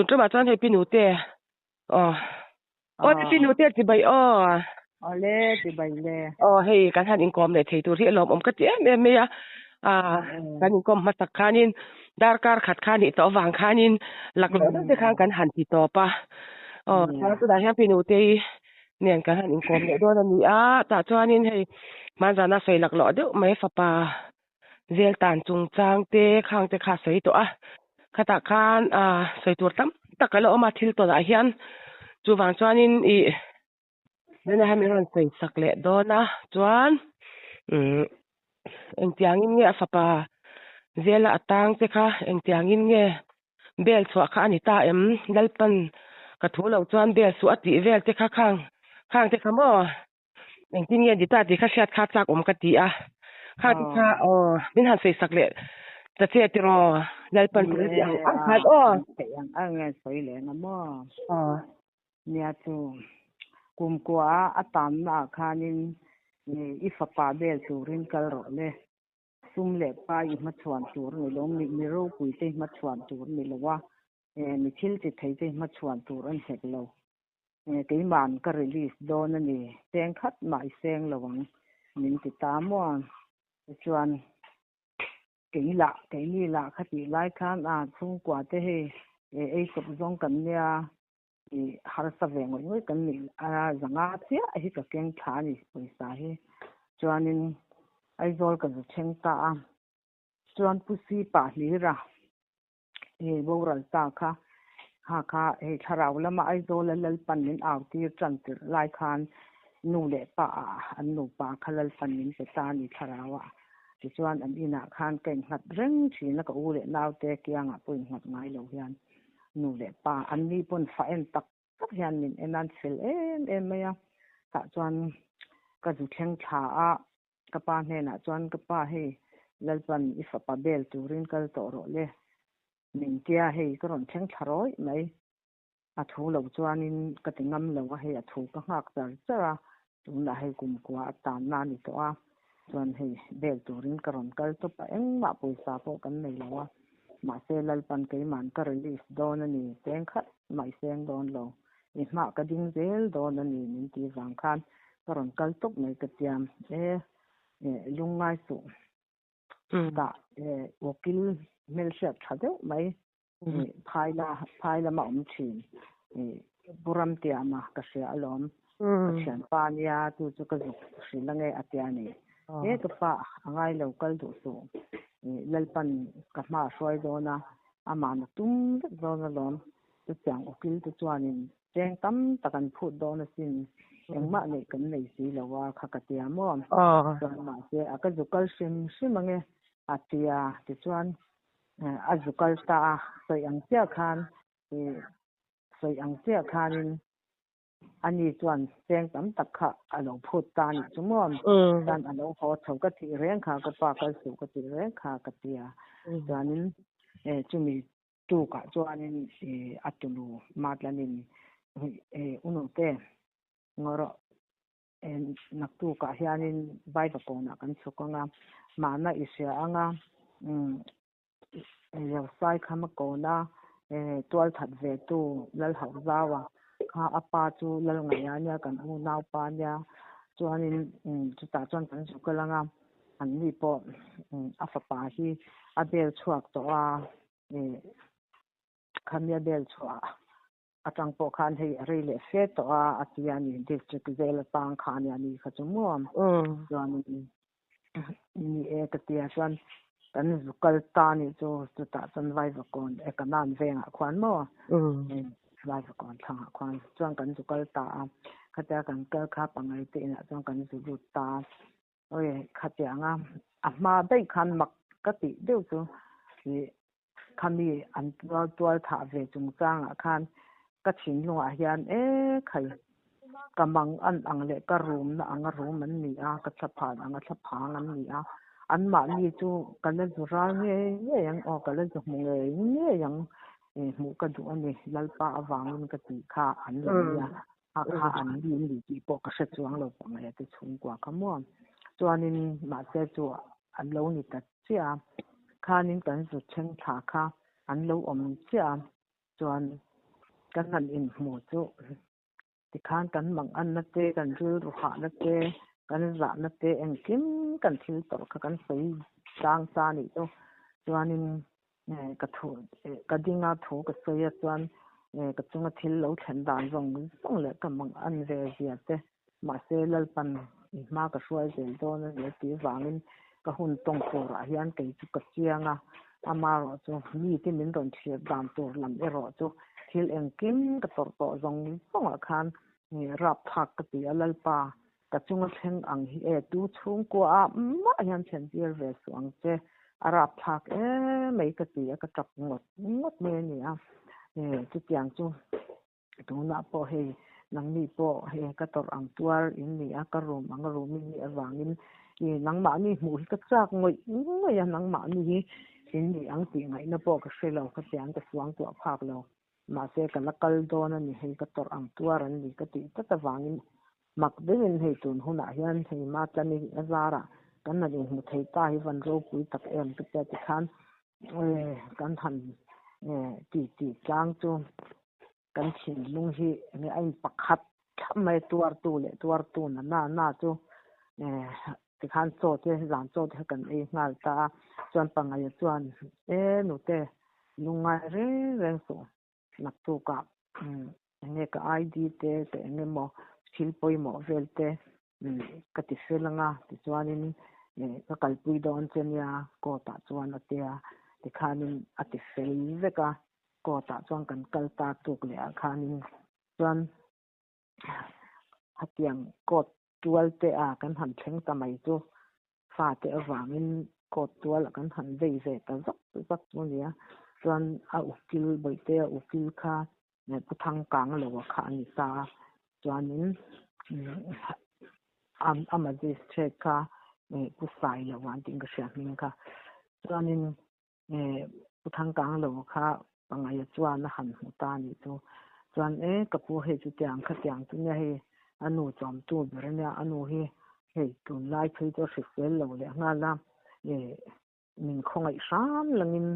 Tun tumah chuan hei Pi Nute aw aw Pi Nute chibai aw. Awle chibai le. Aw hei kan han inkawm leh thei tur hi a lawmawm ka ti em em mai a. Ah kan inkawm hmasak khanin darkar khat kha nih tawh avang khanin laklawh deuh te khan kan han ti tawp a. Aw chuan tunah hian Pi Nutei nen kan han inkawm leh dawn a ni a. Tah chuanin hei hmanzana sawi laklawh deuh mai fapa zel tan chungchang te khang te kha a sawi tawh a khatah khan ah sawi tur tam tak a la awm a thil tawnah hian chuvang chuanin ih tunah hian min rawn sawi sak leh dawn a chuan umm engtiangin nge a fapa zela a tang te kha engtiangin nge bel chhuah kha a ni ta em Lalpan ka thu loh chuan bel suh a tih vel te kha khang khang te kha maw. Engtin nge ni ta tih kha hriat kha chak awm ka ti a. Kha te kha aw min han sawi sak leh ta che tiraw Lalpan tur a ti ang ang khan aw. Theih ang ang nge sawi leh nga maw. Aw. Nia chu kum kua a a tanna ah khanin i fapa bel turin kal rawh le. Sum leh pa i hmachhuan tur ni lo, mi ropui te i hmachhuan tur ni lo a, mi thil ti thei te i hmachhuan tur an hek lo. Keima'n ka release dawn a ni, seng khat mah i seng lo ang min ti ta maw? Tichuan, kei lah, keini lah kha tih lai khan a chhungkua te hei ei chawp zawng kan nia, i harsa ve ngawih ngawih kan nih a zanga chiah hi ka keng thla a ni pawisa hi. Chuanin Aizawl ka zu thleng ta a, chuan Pu Sipa Hlira hei boral ta kha ha kha hei thlarau lama Aizawla Lalpan min au tir tan tirh lai khan nu leh pa ah an nupa kha Lalpan min pe ta a ni thlarau ah tichuan an inah khan ka innghat reng thin a ka u leh naute kiangah pawh innghat ngai lo hian nu leh pa an ni pawn fa en tak tak hian min en an fel em em mai a tah chuan ka zu thleng thla a Ka pa hnenah chuan, Ka pa hei, Lalpan i fapa bel turin kal tawh rawh le. Min tia hei ka rawn thleng thla rawih mai. A thu lo chuanin ka ti ngam lo a, hei a thu ka nghak char char a, tunah hei kumkua a tanna a ni tawh a, chuan hei bel turin ka rawn kal tawp a, engmah pawisa pawh kan nei lo a, mahse Lalpan keiman ka release dawn a ni, cheng khat mah i seng dawn lo. I hmah ka ding zel dawn a ni min ti vang khan ka rawn kal tawp mai ka tiam e lungngai suh tah ukil hmelhriat tha deuh mai phaila phai lama awm thin Buram tiama ka hria alawm ka thianpa nia chu chu ka zuk hrilh ange a tia ni e ka pa a ngai lo kal duh suh Lalpan ka hma a hruai dawn a amah na tum vek dawn alawm. Chutiang ukil te chuanin cheng tam tak an phut dawn asin, engmah neih kan nei si lo a, kha ka tia maw? Chuan mahse a ka zu kal hrim hrim ange a tia, tichuan a zu kal ta a, sawi ang chiah khan sawi ang chiah khanin Ani chuan cheng tam tak kha a lo phut ta a nih chu maw? Chuan a lo haw chho ka tih reng kha, ka pa kal suh ka tih reng kha ka ti a. Chuanin chumi tukah chuanin a tunu Matlanin Unute ngawrawh naktukah hianin Vaivakawnah kan chhuk ang a, mahna i hria ang a, Zosai kha Makawna tual that ve tu Lalhauhzaua kha a pa chu Lalngaia nia kan unau pa nia chuanin chutah chuan kan zuk a lang a an ni pawh a fapa hi a bel chhuak tawh a khami a bel chhuah atang pawh khan hei a rei leh fe tawh a a ti a ni district zel atang kha ania ni kha chu maw chuanin ni e ka tia chuan kan zu kal ta ni chu chutah chuan Vaivakawn e Kanan vengah khuan maw Vaivakawn thlangah khuan chuan kan zu kal ta a khatia kan kal kha pangai te inah chuan kan zu lut ta a awi khatianga a hma daih khan mak ka tih deuh chu ih Khami an tual thah ve chungchangah khan ka thinlungah hian e khai ka mang an ang leh ka rumna anga rum an ni a, ka thlaphan anga thlaphang an ni a, anmahni chu ka la zu ral ngei ngei ang aw, ka la zu hmu ngei ngei ang hmuh ka duh a ni, Lalpa avangin ka tih kha an lo nia, a kha an ni ni tih pawh ka hre chuang lo pangngai te chhungkua kha maw. Chuanin mahse chu an lo ni ta chiah a, khanin kan zu then thla kha an lo awm chiah a, chuan Kan han inhmu chu tikhan kan manganna te, kan rilru hahna te, kan zahna te engkim kan thil tawrh kha kan sawi tlang ta a nih chu. Chuanin ka thu ka dinga thu ka sawi a chuan ka chunga thil lo thlen dan zawng zawng leh ka mangan ve zia te mahse Lalpan i hma ka hruai zel dawn a ni a tih vangin ka hun tawng turah hian kei chu ka chiang a, amaherawh chu mite min rawn thlir dan tur lam erawh chu thil engkim ka tawrh tawh zawng zawngah khan rapthlak ka ti a, Lalpa ka chunga thleng ang hi e, tu chhungkua ah mah hian thlen tir ve suh ang che, a rapthlak emai ka ti a, ka tap ngawt ngawt mai a ni a, chutiang chu. Tunah pawh hei nangni pawh hei ka tawrh ang tuar in ni a, ka room ang room in nih avangin i nangmahni hmuh hi ka chak ngawih ngawih a, nangmahni hi in nih ang tih ngaihna pawh ka hre lo, ka tiang ka suang tuah phak lo. Mahse ka la kal dawn a ni, hei ka tawrh ang tuar an ni ka tih tlat avangin mak deuhin hei tun hunah hian hei Matlani a zarah kan han inhmu thei ta hi van ropui tak em ka tia tikhan kan han ti tih tlang chu kan thinlung hi enge a in pakhat thlap mai tuartu leh tuartu na na na chu tikhan chaw te zan chaw te kha kan ei nghal ta a chuan pangaia chuan e nute lungngai reng reng suh naktukah enge ka ID te ka eng emaw thil pawimawh vel te ka ti fel anga tichuanin ka kalpui dawn che nia court ah chuan a tia tikhanin a ti fel vek a court ah chuan kan kal ta tuk leh ah khanin chuan hetiang court tual te a kan han thleng ta mai chu fate avangin court tual ah kan han vei ve ta zak zak chu a nia chuan a ukil bawihte a ukil kha Pu Thangkang lo a kha a ni ta a, chuanin a magistrate kha Pu Sailo an tih ka hria hming kha. Chuanin Pu Thangkang lo kha Pangaia chuan a han hmu ta a nih chu. Chuan e ka pu hei chutiang khatiang chu nia hei a nu chawmtu ber a nia, a nu hi hei tunlai phei chu a hrisel lo leh nghal a, min khawngaih hram langin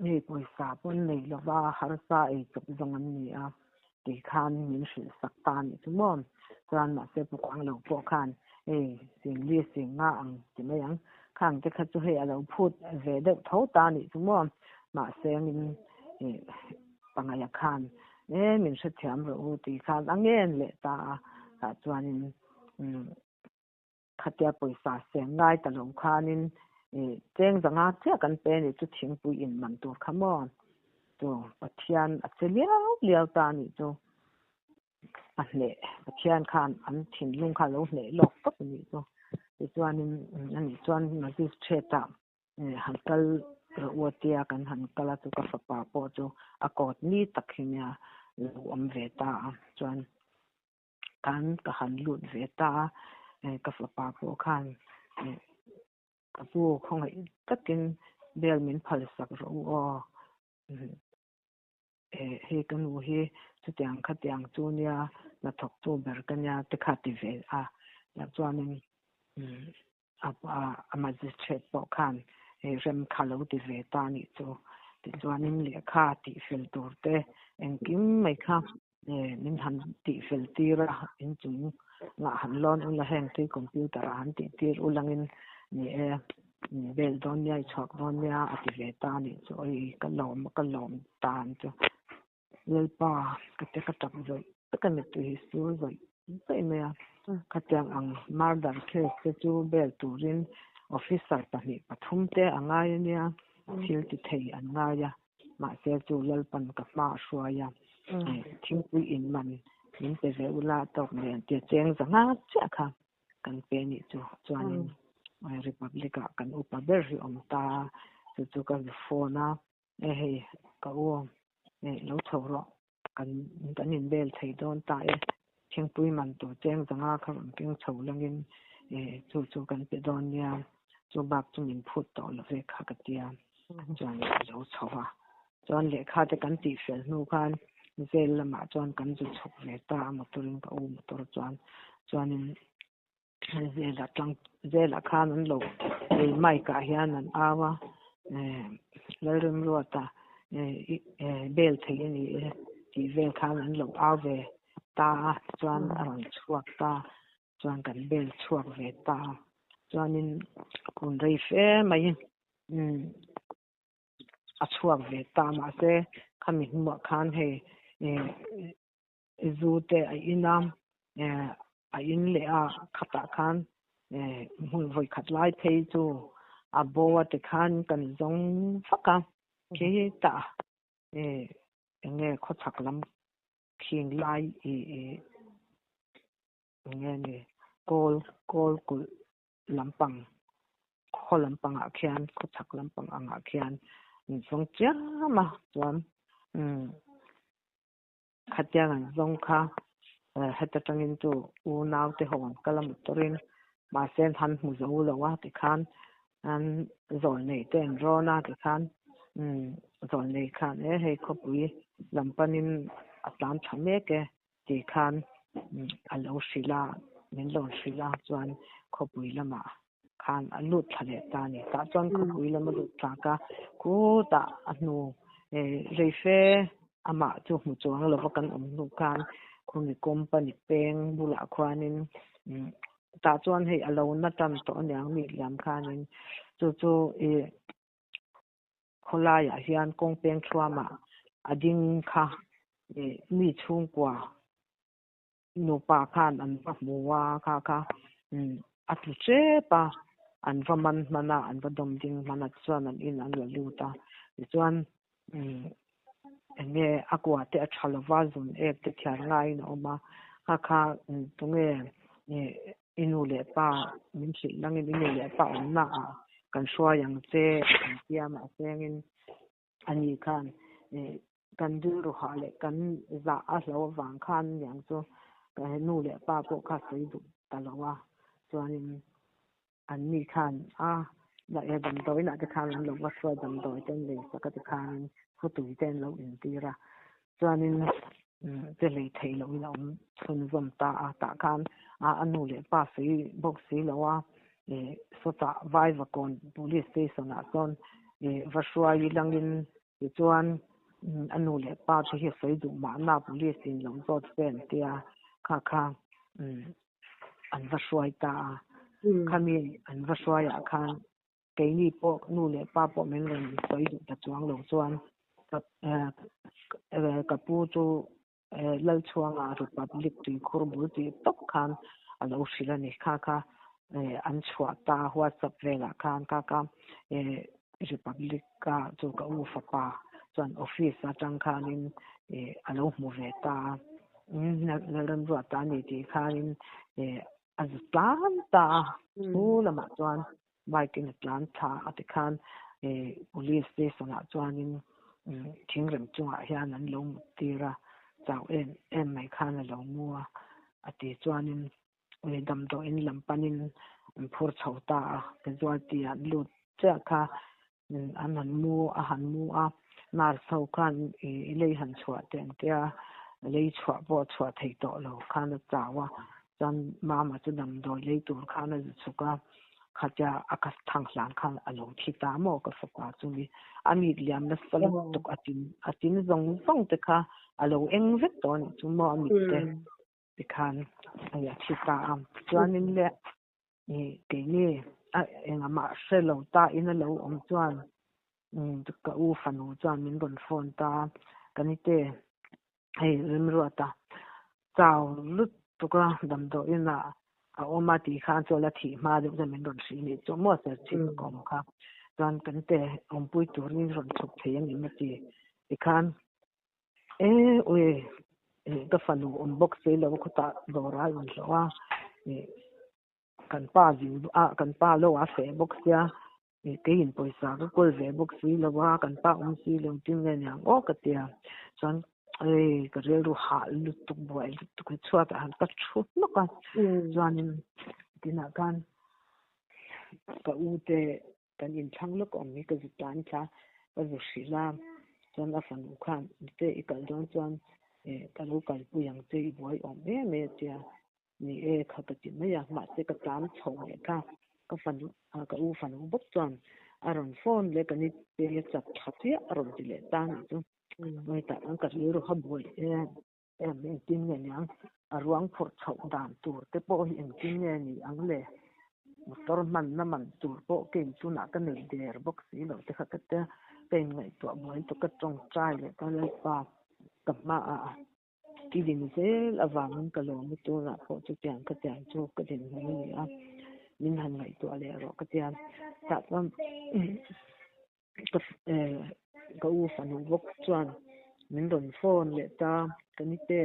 hei pawisa pawn nei lova harsa ei chawp zawng an ni a tih khan min hrilh sak ta a nih chu maw chuan mahse pu Kuang lo pawh khan hei singli sing nga ang ti mai ang khang te kha chu hei a lo phut ve deuh tho ta a nih chu maw mahse min pangaia khan e min hrethiam rawh u tih khan a ngen leh ta a tah chuanin Khatia pawisa seng ngai ta lo khanin cheng zanga chiah kan pe a nih chu thingpui in man tur kha maw? Chu Pathian a che liau liau ta a nih chu a hneh Pathian khan an thinlung kha a lo hneh lawk tawp a nih chu. Tichuanin ani chuan magistrate ah han kal rawh u a tia kan han kal a chu ka fapa pawh chu a kawt ni tak hi nia lo awm ve ta a chuan Kan ka han lut ve ta a, ka fapa pawh khan ka pu khawngaih takin bel min phal sak rawh u aw, hei ka nu hi chutiang khatiang chu nia hnathawktu ber ka nia te kha ti ve a, chuanin a magistrate pawh khan rem kha lo ti ve ta a nih chu. Tichuanin lehkha tihfel tur te engkim mai kha min han tihfel tir a, inchung ngah han lawn ula heng tui computer ah han tih tir ulangin ni e bel dawn nia i chhuak dawn nia a ti ve ta a nih chu. Oi ka lawm ka lawm tan chu Lalpa ka te ka tap zawih tak a mittui hi sur zawih zawih mai a. Khatiang ang murder case te chu bel turin officer pahnih pathum te a ngai a nia, thil ti thei an ngai a, mahse chu Lalpan ka hma a hruai a, thingpui in man min pe ve ula tawk nen tia cheng za nghak chiah kha kan pe nih chu chuanin Republic ah kan upa ber hi awm ta a, chu chu ka phone a, e hei ka u lo chho rawh. Kan kan inbel thei dawn ta e. Thingpui man tur cheng zanga kha rawn keng chho langin chu chu kan pe dawn nia, chu bak chu min phut tawh lo ve kha ka tia. Chuan a lo chho a. Chuan lehkha te kan tih fel hnu khan zel lamah chuan kan zu chhuk ve ta a motor in ka u motor chuan chuanin Zela tlang Zela khan an lo ei mic ah hian an au a Lalremruata bel thei a ni e. Tih vel khan an lo au ve ta a, chuan a rawn chhuak ta, chuan kan bel chhuak ve ta a, chuanin hun rei fe mai umm a chhuak ve ta mahse khami hnuah khan hei eh zu te a in a, eh a in leh a khatah khan eh hmun vawi khat lai phei chu a bo a tikhan kan zawng vak a, khitah eh eng nge khawchhak lam khing lai i i eng nge ni kawl kawl kulh lampang khaw lampangah khian khawchhak lampang angah khian an zawng chiam a chuan umm khatiang an zawng kha heta tangin chu unau te ho an kal a motor in mahse an han hmu zo lo a tikhan an zawl nei te an rawn a tikhan umm zawl nei khan e hei khawpui lam panin a tlan tha mek e tih khan a lo hrilh a min lo hrilh a chuan khawpui lamah khan a lut thla leh ta a ni tah chuan khawpui lam a lut thlak a khutah a hnu rei fe amah chu hmu chuang lova kan awm hnu khan khumi company peng bulah khuanin tah chuan hei a lo na tan tawh aniang mi liam khanin chu chu ih khawlaiah hian kawng peng thuamah a ding kha ih mi chhungkua nupa khan an va hmu a kha kha umm a tlu tep a an va man hman a an va dawm ding hman a tichuan an in an la lut a tichuan umm eng nge a kua te a tha lova zun ek te thiar ngaiin a awm a kha kha tunge ih i nu leh pa min hrilh langin i nu leh pa awmna ah kan hruai ang che an tia mahse engin ani khan ih kan rilru hah leh kan zah a hlo avang khan niang chu nu leh pa pawh kha sawi duh ta lo a chuanin an ni khan a la e damdawi inah te khan an lo va hruai damdawi te an lei sak a tikhanin khawtui te an lo intir a chuanin che lei theih lohin a awm chhunzawm ta a tah khan a nu leh pa sawi bawk si lo a ih sawtah Vaivakawn police station ah sawn ih va hruai ilangin tichuan a nu leh pa te hi sawi duh mahna police in lo zawt ve an tia kha kha an va hruai ta a khami an va hruaiah khan keini pawh nu leh pa pawh min rawn sawi duh ta chuang lo chuan ka pu chu Lalchhuanga Republic tuikhur bul tih tawp khan a lo hrilh a ni. Kha kha an chhuah ta WhatsApp velah khan kha kha Republic a chu ka u fapa chuan office atang khanin a lo hmu ve ta a, Lalramruata a ni tih khanin a zu tlan ta a, chu lamah chuan bike in a tlan thla a tikhan police station ah chuanin thingrem chungah hian an lo mut tir a, chau em em mai khan a lo mu a, a ti chuanin damdawiin lam panin an phur chho ta a, casualty ah an lut chiah kha an han mu a han mu a, nurse ho khan i lei han chhuah teh ang tia lei chhuah pawh a chhuah thei tawh lo khan a chau a, chuan mama chu damdawi lei tur khan a zu chhuk a, khatia a ka thang hlan khan a lo thi ta maw ka fapa chu ni a mit liam nasa lutuk a tin a tin zawng zawng te kha a lo eng vek tawh a nih chu maw a mit te tikhan hei a thi ta a, chuanin le Keini a engah hre lo ta in a lo awm chuan ka u fanu chuan min rawn phone ta a, ka nite hei Remruata chau lutuk a damdawiin ah a awm a tih khan chuan a thih hma deuh chuan min rawn hrih nih chu maw serchhip ka awm kha chuan kan te awmpui turin rawn chhuk thei a ni maw ti tikhan E ui ka fanu awm bawk si lo khawtah dawr a rawn hlawh a ih kan pa zin a kan pa lo a feh bawk sia ih keiin pawisa ka kawl ve bawk si lo a kan pa awm si lo tin nge niang aw ka tia chuan ei ka rilru hah lutuk buai lutuk hi chhuatah han ka thu hnawk a chuanin tinah khan ka u te Kan inthlang lawk awm hi ka zu tan thla ka zu hrilh a, chuan a fanu khan nute i kal dawn chuan eh ka lo kalpui ang che i buai awm em e a tia, ni e kha ka ti mai a, mahse ka tlan chho leh kha ka fanu ka u fanu bawk chuan a rawn phone leh ka nite a chak tha chiah a rawn ti leh ta nih chu. Tah chuan ka rilru kha buai em em engtin nge niang a ruang phurh chhoh dan tur te pawh hi engtin nge ni ang le motor hmanna man tur pawh ka inchunah ka nei der bawk si lo te kha ka tia ka inngaihtuah buai lutuk ka tawngtai leh ka lalpa ka hmaah i din zel avangin ka lawm a tunah pawh chutiang ka tiang chu ka din hmun a ni a min han ngaihtuah leh rawh ka tia tah chuan ka u fanu bawk chuan min rawn phone leh ta ka ni te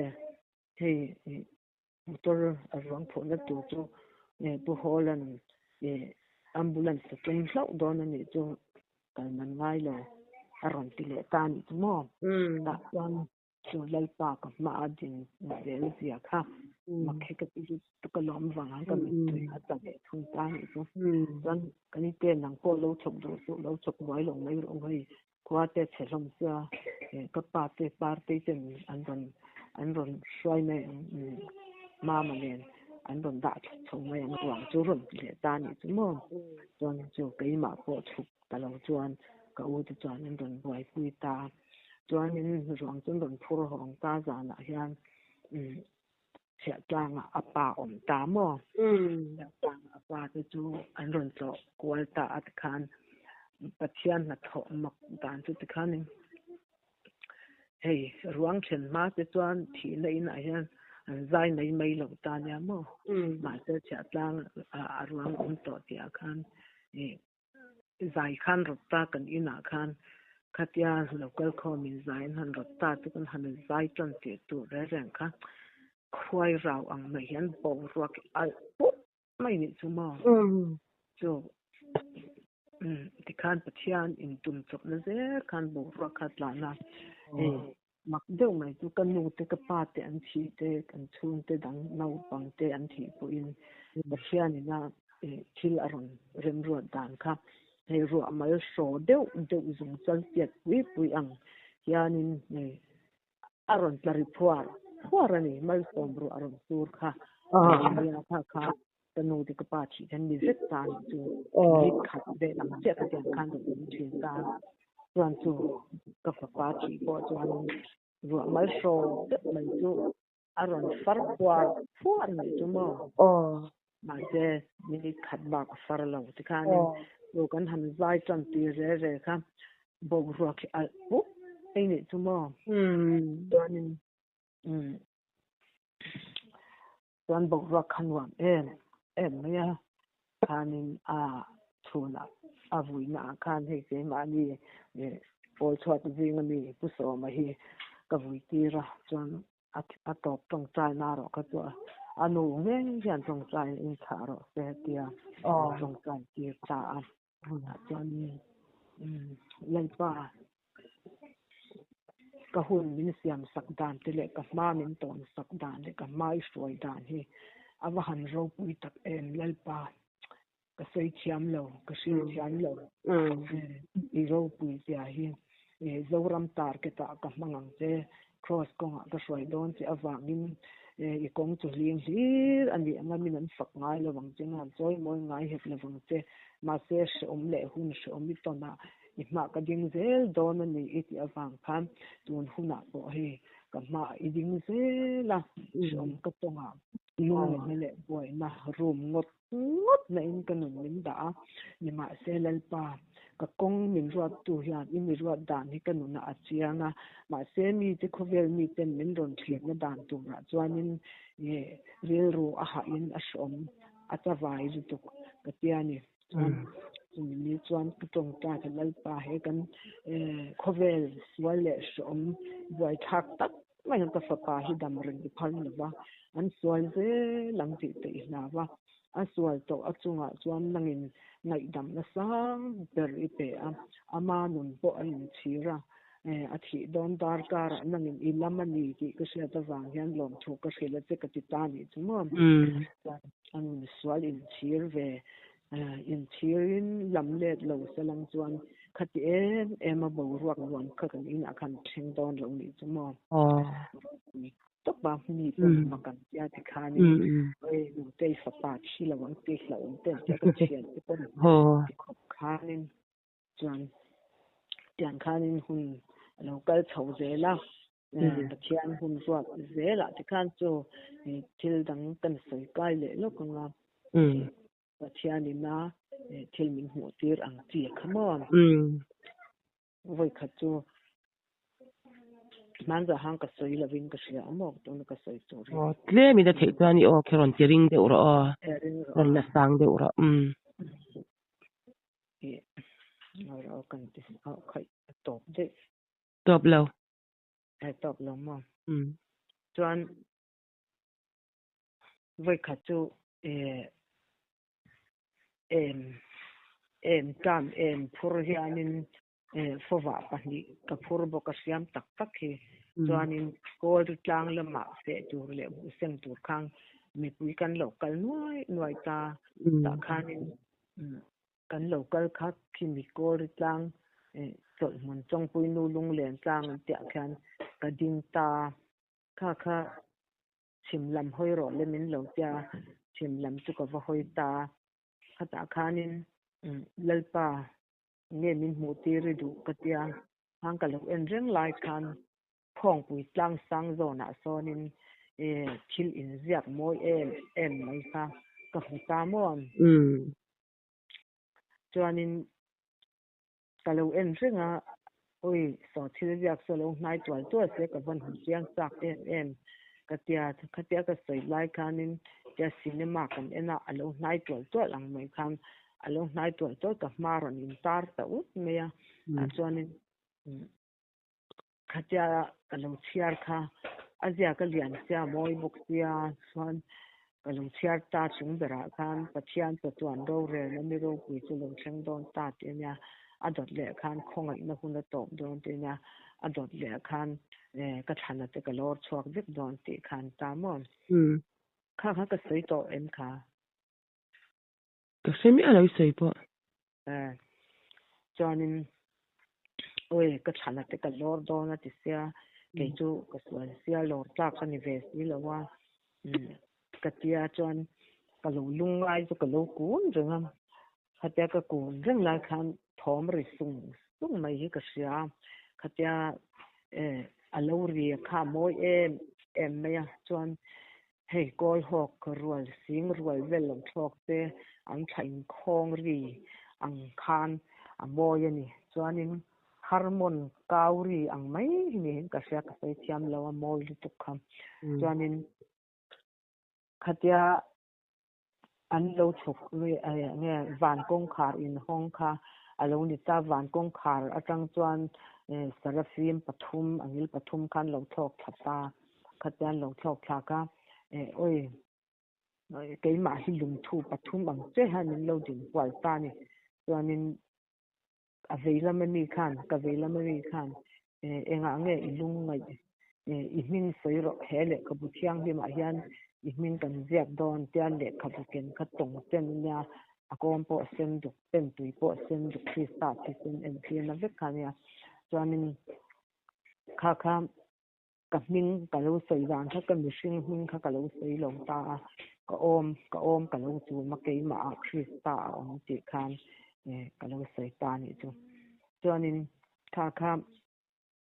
hei motor a ruang phurhna tur chu Pu Hawla'n ambulance a tum hlauh dawn a nih chu kal man ngai lo a rawn ti leh ta a nih chu maw tah chuan Chu Lalpa ka hma a din zel zia kha mak hi ka ti hi chu ka lawm vang ang ka mittui a tla leh thung ta anih chu. Chuan ka ni te nang pawh lo chhawk duh suh lo chhawk buai lo mai rawh hei khua te chhe hlawm sia ka pa te partei ten an rawn an rawn hruai mai ang mama nen an rawn dah chho mai ang ruang chu rawn ti leh ta anih chu maw. Chuan chu keimah pawh chhuk ta lo chuan ka u te chuan an rawn buaipui ta. Chuanin ruang chu an rawn phur hawng ta zanah hian chhiahtlangah a pa awm ta maw? Chhiahtlangah a pa te chu an rawn tlawh kual ta a tikhan Pathian hnathawh mak dan chu tikhanin hei ruang then hma te chuan thihna inah hian an zai mai mai lo ta nia maw? Mahse chhiahtlang a ruang awm tawh tihah khan Zai khan rawt ta kan inah khan khatia lo kal khawmin zai an han rawt ta chu kan han zai tan tir tur reng reng kha khuai rau ang mai hian boruak hi alh pawp mai nih chu maw chu tikhan Pathian intum chawpna zel khan boruak kha tlan a hei mak deuh mai chu ka nu te ka pa te an thih te kan chhungte dang naupang te an thih pawhin Pathian ina thil a rawn remruat dan kha hei ruah mal hraw deuh deuh zung chal piat pui pui ang hianin hei a rawn tla ri phuar phuar a ni malsawm ruah a rawn sur kha nia kha kha ka nu te ka pa thih khan mi vek ta anih chu minute khat vel ang chiah ka tiang khan rawn awm thin ta chuan chu ka fapa thih pawh chuanin ruah mal hraw deuh mai chu a rawn far phuar phuar anih chu maw mahse minute khat bak a far lo tikhanin chu kan han zai tan tir re re kha boruak hi alh pup mai nih chu maw chuanin Chuan boruak kha nuam em em mai a, khanin a chhunah a vuinaah khan hei keimahni pawl chhuat zinga mi Pu Sawma hi ka vui tir a, chuan a tawp tawngtai na rawh kha chu a nu ngei hian tawngtai in thlah rawh se tia tawngtai tir ta a. Chuan Lalpa ka hun min siam sak dan te leh ka hma min tawn sak dan leh ka hma i hruai dan hi a va han ropui tak em Lalpa ka sawi thiam lo ka hrilh thiam lo i ropui zia hi Zoram target ah ka hmang ang che Kraws kawngah ka hruai dawn che avangin i kawng chu hling hlir a nih anga min an fak ngai lo ang che ngan chawi mawi ngai hek lo ang che. Mahse hrehawm leh hun hrehawm i tawnah i hmah ka ding zel dawn a ni i tih avang khan tun hunah pawh hei ka hmah i ding zel a, hrehawm ka tawngah lungngaihna leh buaina room ngawt ngawt na in ka nun min dah a, nimahse Lalpa, ka kawng min ruattu hian i mi ruat dan hi ka nunah a chiang a, mahse mite khawvel miten min rawn thlirna dan turah chuanin rilru a hahin a hrawm a chavai lutuk ka tia ni. Chuan chumi ni chuan ka tawngtai kha Lalpa he kan khawvel sual leh hrawm buaithlak tak mai hian ka fapa hi dam reng i phal lo va, an sual zel ang tih te i hlau a, a sual tawh a chungah chuan nangin ngaihdamna sang ber i pe a, ama nun pawh a inchhir a, a thih dawn dar karah nangin i lam a ni tih ka hriat avang hian lawmthu ka hrilh a che ka ti ta nih chu maw? Chuan a nun sual inchhir ve Inchhirin lam let lo se lang chuan khati em em a boruak nuam kha kan inah khan thleng dawn lo nih chu maw. Tawp a mi pawn mak an tia tikhanin oi nutei fapa thi lo ang ti hlauh ang te an tia ka thian te pawn ti khawp khanin chuan tiang khanin hun. a lo kal chho zel a, Pathian hun ruat zelah te khan chu thil dang kan sawi kai leh lawk ang a, Pathianina thil min hmuh tir ang chi kha maw? Vawi khat chu hmanzah hang ka sawi lovin ka hria a maw tuna ka sawi tur hi. Aw tlem in a theih chuan i aw khi rawn ti ring deuh rawh aw. Rawn la sang deuh rawh. Aw kan ti aw khaih a tawp daih. Tawp lo. A tawp lo maw? Chuan vawi khat chu em em tlam em phur hianin fawvah pahnih ka phur bawk a hriam tak tak hi chuanin kawl ri tlang lamah feh tur leh buh sem tur khan mipui kan lo kal nuai nuai ta tah khanin kan lo kal kha khimi kawl ri tlang chawlhhmun chawngpui nu lunglen tlang an tih ah khian ka ding ta kha kha chhim lam hawi rawh le min lo tia chhim lam chu ka va hawi ta khatah khanin Lalpa nge min hmuh tir i duh ka tia hang ka lo en reng lai khan Khawngpui tlang sang zawnah sawnin thil inziak mawi em em mai kha ka hmu ta maw? Chuanin ka lo en reng a, ui saw thil ziak saw lo hnai tual tual se ka vawn hmu chiang chak em em ka tia, khatia ka sawi lai khanin tia cinema kan en a, a lo hnai tual tual ang mai khan a lo hnai tual tual ka hma rawn intar ta ut mai a, tah chuanin Khatia ka lo chhiar kha a ziak a lian sia mawi bawk sia chuan ka lo chhiar ta chung berah khan Pathian chatuan rorelna mi ropui chu lo thleng dawn ta tih a nia, a dawt leh khan khawngaihna hun a tawp dawn tih a nia, a dawt leh khan ka thlana te ka lawr chhuak vek dawn tih khan ta maw? Kha kha ka sawi tawh em kha? Ka hre miah lo i sawi pawh. Chuanin awi ka thlan a te ka lawr dawn a ti sia, kei chu ka sual sia lawr tlak ka ni ve si lo a, ka tia chuan ka lo lungngai chu ka lo kun reng a, khatia ka kun reng lai khan thawm ri sung sung mai hi ka hria a, khatia a lo ri kha a mawi em em mai a, chuan Hei kawl hawk rual sing rual vel lo thlawk te an thla inkhawng ri ang khan a mawi a ni. Chuanin harmon kau ri ang mai hi niin ka hria ka sawi thiam lo a mawi lutuk kha. Chuanin khatia an lo chhuk nge van kawngkhar inhawng kha a lo ni ta van kawngkhar atang chuan Serafim pathum angil pathum khan lo thlawk thla ta khatian lo thlawk thlak a awi keimah hi lungthu pathum ang che hian min lo din hual ta a ni chuanin A vei lam ami khan, ka vei lam ami khan engah nge i lung ngaih i hming sawi rawh he lehkhabu thianghlimah hian i hming kan ziak dawn tia lehkhabu ken kha tawng chen ania a kawm pawh a sen duk pen tui pawh a sen duk Krista thisen entirna vek kha ania chuanin kha kha Ka hming ka lo sawi dan kha ka mihring hming kha ka lo sawi lo ta a, ka awm ka awm ka lo chum a keimah ah Krista a awm tih khan ka lo sawi ta a nih chu. Chuanin kha kha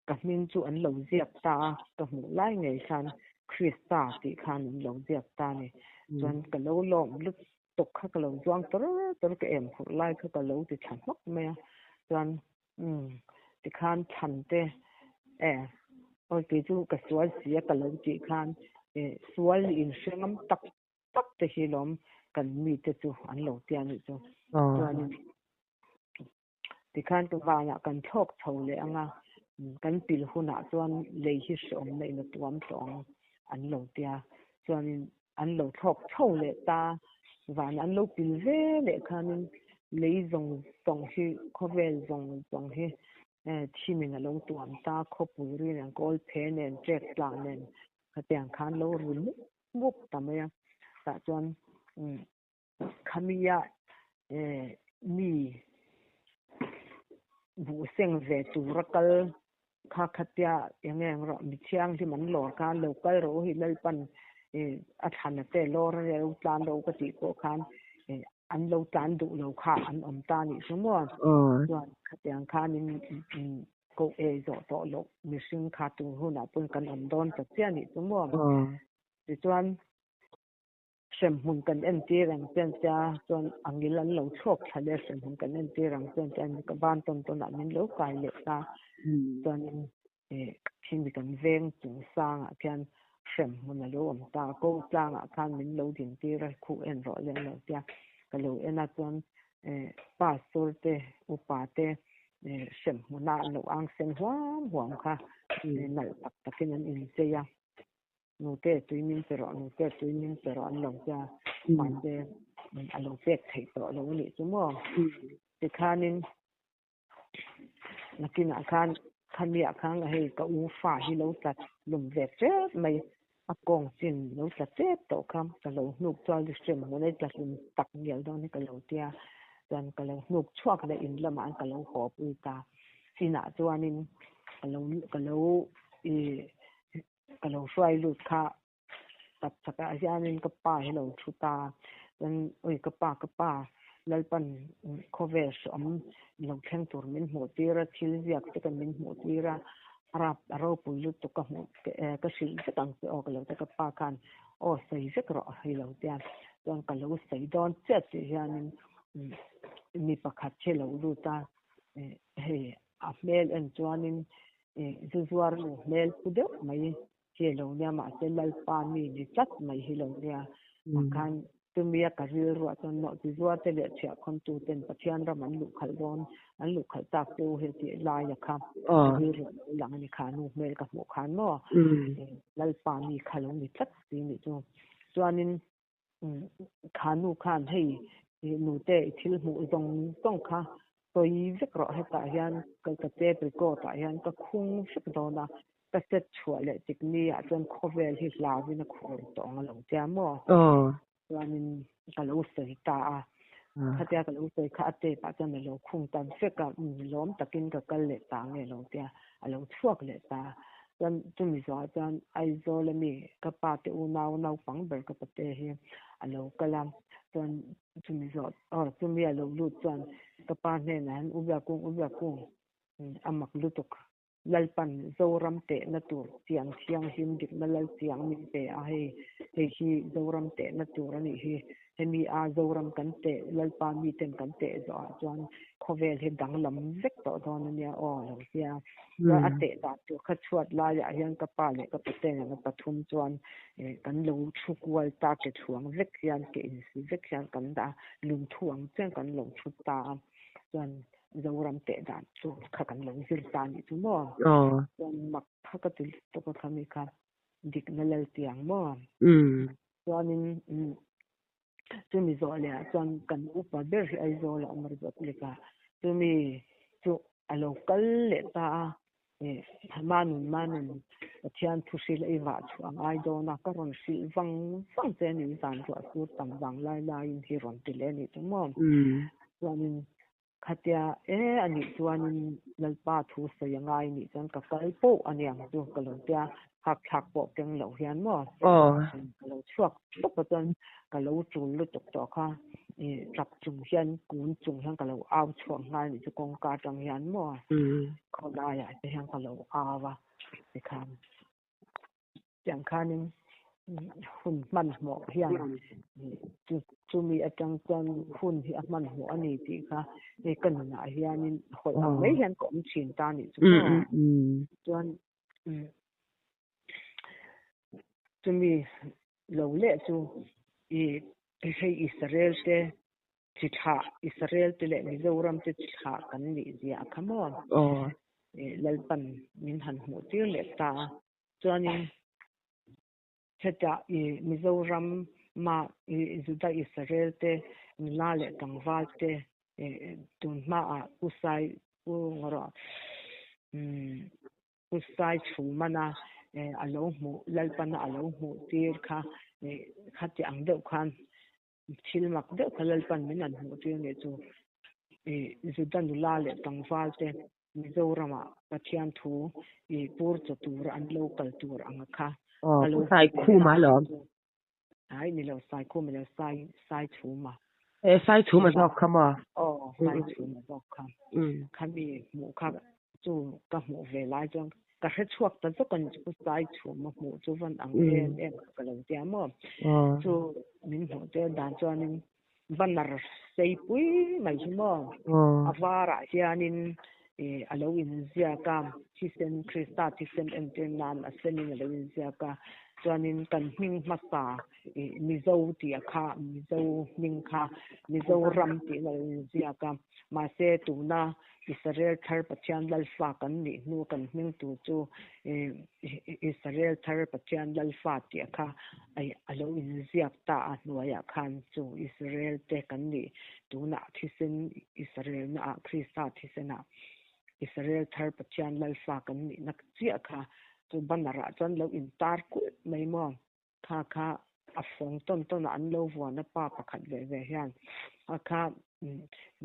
ka hming chu an lo ziak ta a, ka hmuh lai ngei khan Krista tih khan an lo ziak ta a ni. Chuan ka lo lawm lutuk kha ka lo zuang tawr tawr ka em phurh lai kha ka lo ti thla hnawk mai a, chuan Umm tikhan thlan te e awi kei chu ka sual si a ka lo tih khan e sual in hre ngam tak tak te hi lawm kan mi te chu an lo tia nih chu chuanin tikhan ka vanah kan thlawk chho leh anga kan pil hunah chuan lei hi hreawm na in a tuam tawh ang an lo tia chuanin an lo thlawk chho leh ta, van an lo pil ve leh khanin lei zawng zawng hi khawvel zawng zawng hi thimin a lo tuam ta, khawpui ri nen kawl phe nen ṭek tla nen khatiang khan lo ri mup mup ta mai a, tah chuan Khamia mi buhseng ve tura kal kha khatia eng eng rawh mi thianghlim an lawr khan lo kal rawh u hi Lalpan a thlan te lawr a lo tlan rawh u ka tih pawh khan an lo tlan duh lo kha an awm ta nih chu maw chuan khatiang khanin. Koh ei zawh tawh loh mihring kha tun hunah pawn kan awm dawn ta chiah anih chu maw? Tichuan hremhmun kan entir ang chuan tia chuan a ngil an lo chhuak thla leh hremhmun kan entir ang chuan tia ka ban tawn tawnah min lo kai leh ta. Chuanin khimi kan veng chung sangah khian hremhmun a lo awm ta a, ko tlangah khan min lo din tir a, khuh en rawh le a lo tia. Ka lo en a chuan pastor te upa te hremhmuna an lo ang sen huam huam kha nalh tak takin an inchei a. Nute tui min pe rawh, nute tui min pe rawh an lo tia, mahse a lo pek theih tawh lo a nih chu maw. Tikhanin nakinah khan khamiah khan hei ka u fa hi lo tla lum ve tep mai, a kawng chin lo tla tep tawh kha ka lo hnuk chuan hrem hmun a tla hlum tak ngial dawn hi ka lo tia, chuan ka lo hnuk chhuak leh in lamah ka lo haw pui ta. Inah chuanin ka lo ka lo ih ka lo hruai lut kha tak chakah hianin ka pa hi lo thu ta chuan ui ka pa ka pa Lalpan khawvel hreawm lo thleng tur min hmuh tir a thil ziak te kan min hmuh tir a a rap a ropui lutuk ka hmuh ka hrilh vek ang che aw ka lo ti ka pa khan aw sawi vek rawh hei lo tia chuan ka lo sawi dawn chiah tih hianin mi pakhat hi a lo lut a hei a hmel en chuanin zu zuar nu hmel pu deuh mai hi a lo nia mahse Lalpa mi ni tlat mai hi lo nia ah khan chumia ka rilruah chuan nawhchi zuar te leh chhiahkhawntu ten Pathian ram an luh khalh dawn an luh khalh tak chu he tih laia kha ka rilruah lo lang a ni kha nu hmel ka hmuh khan maw Lalpa mi kha lo ni tlat si nih chu chuanin Kha nu khan hei nute i thil hmuh zawng zawng kha sawi vek rawh hetah hian ka tape record ah hian ka khung vek dawn a, ka set chhuah leh tik ni ah chuan khawvel hi hlauin a khur tawh ang a lo tia maw? Chuanin ka lo sawi ta a, khatia ka lo sawi kha a tape ah chuan a lo khung ta vek a, lawm takin ka kal leh ta nge lo tia a lo chhuak leh ta. Chuan chumi zawhah chuan Aizawl ami ka pa te unau naupang ber ka pate hi a lo kal a, chuan chumi zawh aw chumi a lo lut chuan ka pa hnenah hian U Biakung U Biakung a mak lutuk Lalpan Zoram tehna tur chiang thianghlim dikna lal chiang min pe a hei hei hi Zoram tehna tur a nih hi. Hemi a Zoram kan teh, Lalpa miten kan teh zawhah chuan khawvel hi danglam vek tawh dawn a nia aw lo tia. Chuan a teh dan tur kha chhuat laiah hian ka pa leh ka paten an pathum chuan kan lo thu kual ta ke chhuang vek hian ke insi vek hian kan dah a, lungthu ang chian kan lo thu ta a. Chuan Zoram teh dan tur kha kan lo zir ta a nih chu maw. Chuan mak kha ka ti lutuk a khami kha dikna lal tiang maw. Chuanin chumi zawh leh ah chuan kan upa ber hi Aizawl a awm a Republic ah chumi chu a lo kal leh ta a Manun Manun Pathian thu hrilh a i vah chhuah a ngai dawn a ka rawn hrilh vang vang che a ni zan ruah sur tam vang lai laiin hi rawn ti leh a nih chu maw chuanin Khatia e a nih chuanin Lalpa thu sawi a ngai nih chuan ka kal poh a niang chu ka lo tia hakthlak pawh keng loh hian maw ka lo chhuak tawp a chuan ka lo tul lutuk tawh kha i tap chung hian kun chung hian ka lo au chhuak nghal nih chu kawngka atang hian maw khawlaiah te hian ka lo au a tikhan. Tiang khanin hun hmanhmawh hian chumi atang chuan hun hi a hmanhmawh a ni tih kha hei ka nunah hianin hawlh ang mai hian ka awm thin ta nih chu maw. Chuan chumi lo leh chu i hei Israel te chi thlah Israel te leh Mizoram te chi thlah kan nih zia kha maw. Lalpan min han hmuh tir leh ta a. Chuanin hetah i Mizoram ma i Juda Israel te nula leh tlangval te tun hmaah Pu Sai Pu Ngawrawh Pu Sai Chhumana a lo hmuh Lalpana a lo hmuh tir kha khati ang deuh khan thil mak deuh kha Lalpan min an hmuh tir nih chu i Juda nula leh tlangval te Mizoramah Pathian thu i pur chaw tur an lo kal tur ang a kha. Aw, Pu Saikhuma alawm. Ai ni lo, Saikhuma ni lo, Sai, Saichhuma. E, Saichhuma zawk kha maw? Aw, Saichhuma zawk kha. Khami hmuh kha. Chu ka hmuh ve lai chuan ka hre chhuak ta zawk a ni chu sai chhum a hmuh chu van ang em em ka lo tia maw. Chu min hmuh tir dan chuanin banner sei pui mai hi maw a varah hianin ih a lo inziak a thisen Krista thisen entir nan a senin a lo inziak a chuanin kan hming hmasa ih Mizo tih a kha Mizo hming kha Mizoram tih a lo inziak a mahse tuna Israel thar Pathian Lalfa kan nih hnu kan hming tur chu Israel thar Pathian Lalfa tih kha a lo inziak ta a hnuaiah khan chu Israel te kan nih tunah thisen Israel naah Krista thisenah Israel thar Pathian Lalfa kan nihna chiah kha chu banner ah chuan lo intar kulh mai maw. Kha kha a fawng tawn tawn a an lo vuan a pa pakhat ve ve hian a kha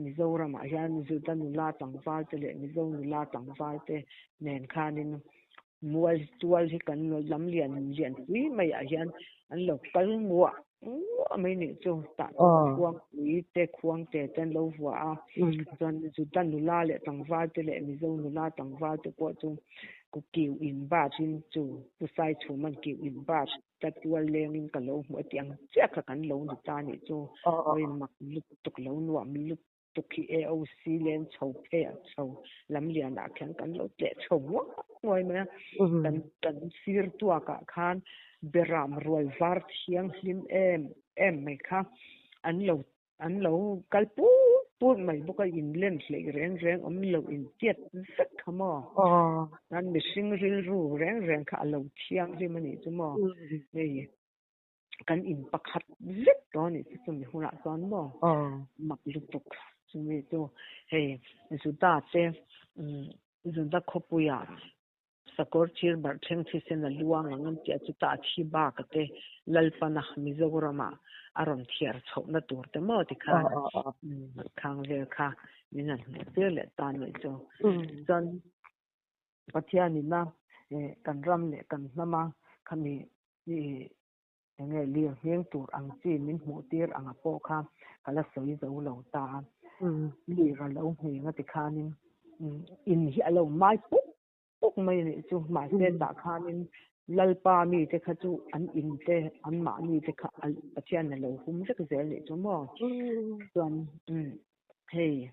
Mizoram ah hian Juda nula tlangval te leh Mizo nula tlangval te nen khanin mual tual hi kan lam lian lian pui mai ah hian an lo kal nguah nguah mai nih chu tah chuan khuang pui te khuang te te an lo vuah a chuan Juda nula leh tlangval te leh Mizo nula tlangval te pawh chu Ku kiu in bat in chu Pu Saichhuma'n kiu in bat ta tual lengin ka lo hmu a tih ang chiah kha kan lo ni ta nih chu awi mak lutuk lo nuam lutuk hi AOC leng chho phei ah chho lam lian ah khian kan lo tleh chho nguai nguai mai a kan kan sir tuak ah khan beram rual var thianghlim em em mai kha an lo An lo kal put put mai bawk a, in len hleih reng reng awm lo in tiat vek kha maw? Chuan mihring rilru reng reng kha a lo thianghlim a nih chu maw? Hei kan in pakhat vek tawh a nih chu chumi hunah chuan maw? Mak lutuk chumi chu hei Juda te Juda khawpuiah Sakawr thir barh thleng thisen a luang ang an tih a chutah a thi bak a te Lalpana Mizoramah a rawn thiar chhohna tur te maw tikhan khang vel kha min han hmuh tir leh ta nih chu. Chuan Pathianina kan ram leh kan hnama khami enge lir ngheng tur ang chi min hmuh tir anga pawh kha ka la sawi zo lo ta a. Lir a lo ngheng a tikhanin in hi a lo mai puk puk mai a nih chu. Mahse tah khanin Lalpa mite kha chu an in te anmahni te kha Pathian a lo hum vek zel nih chu maw. Chuan hei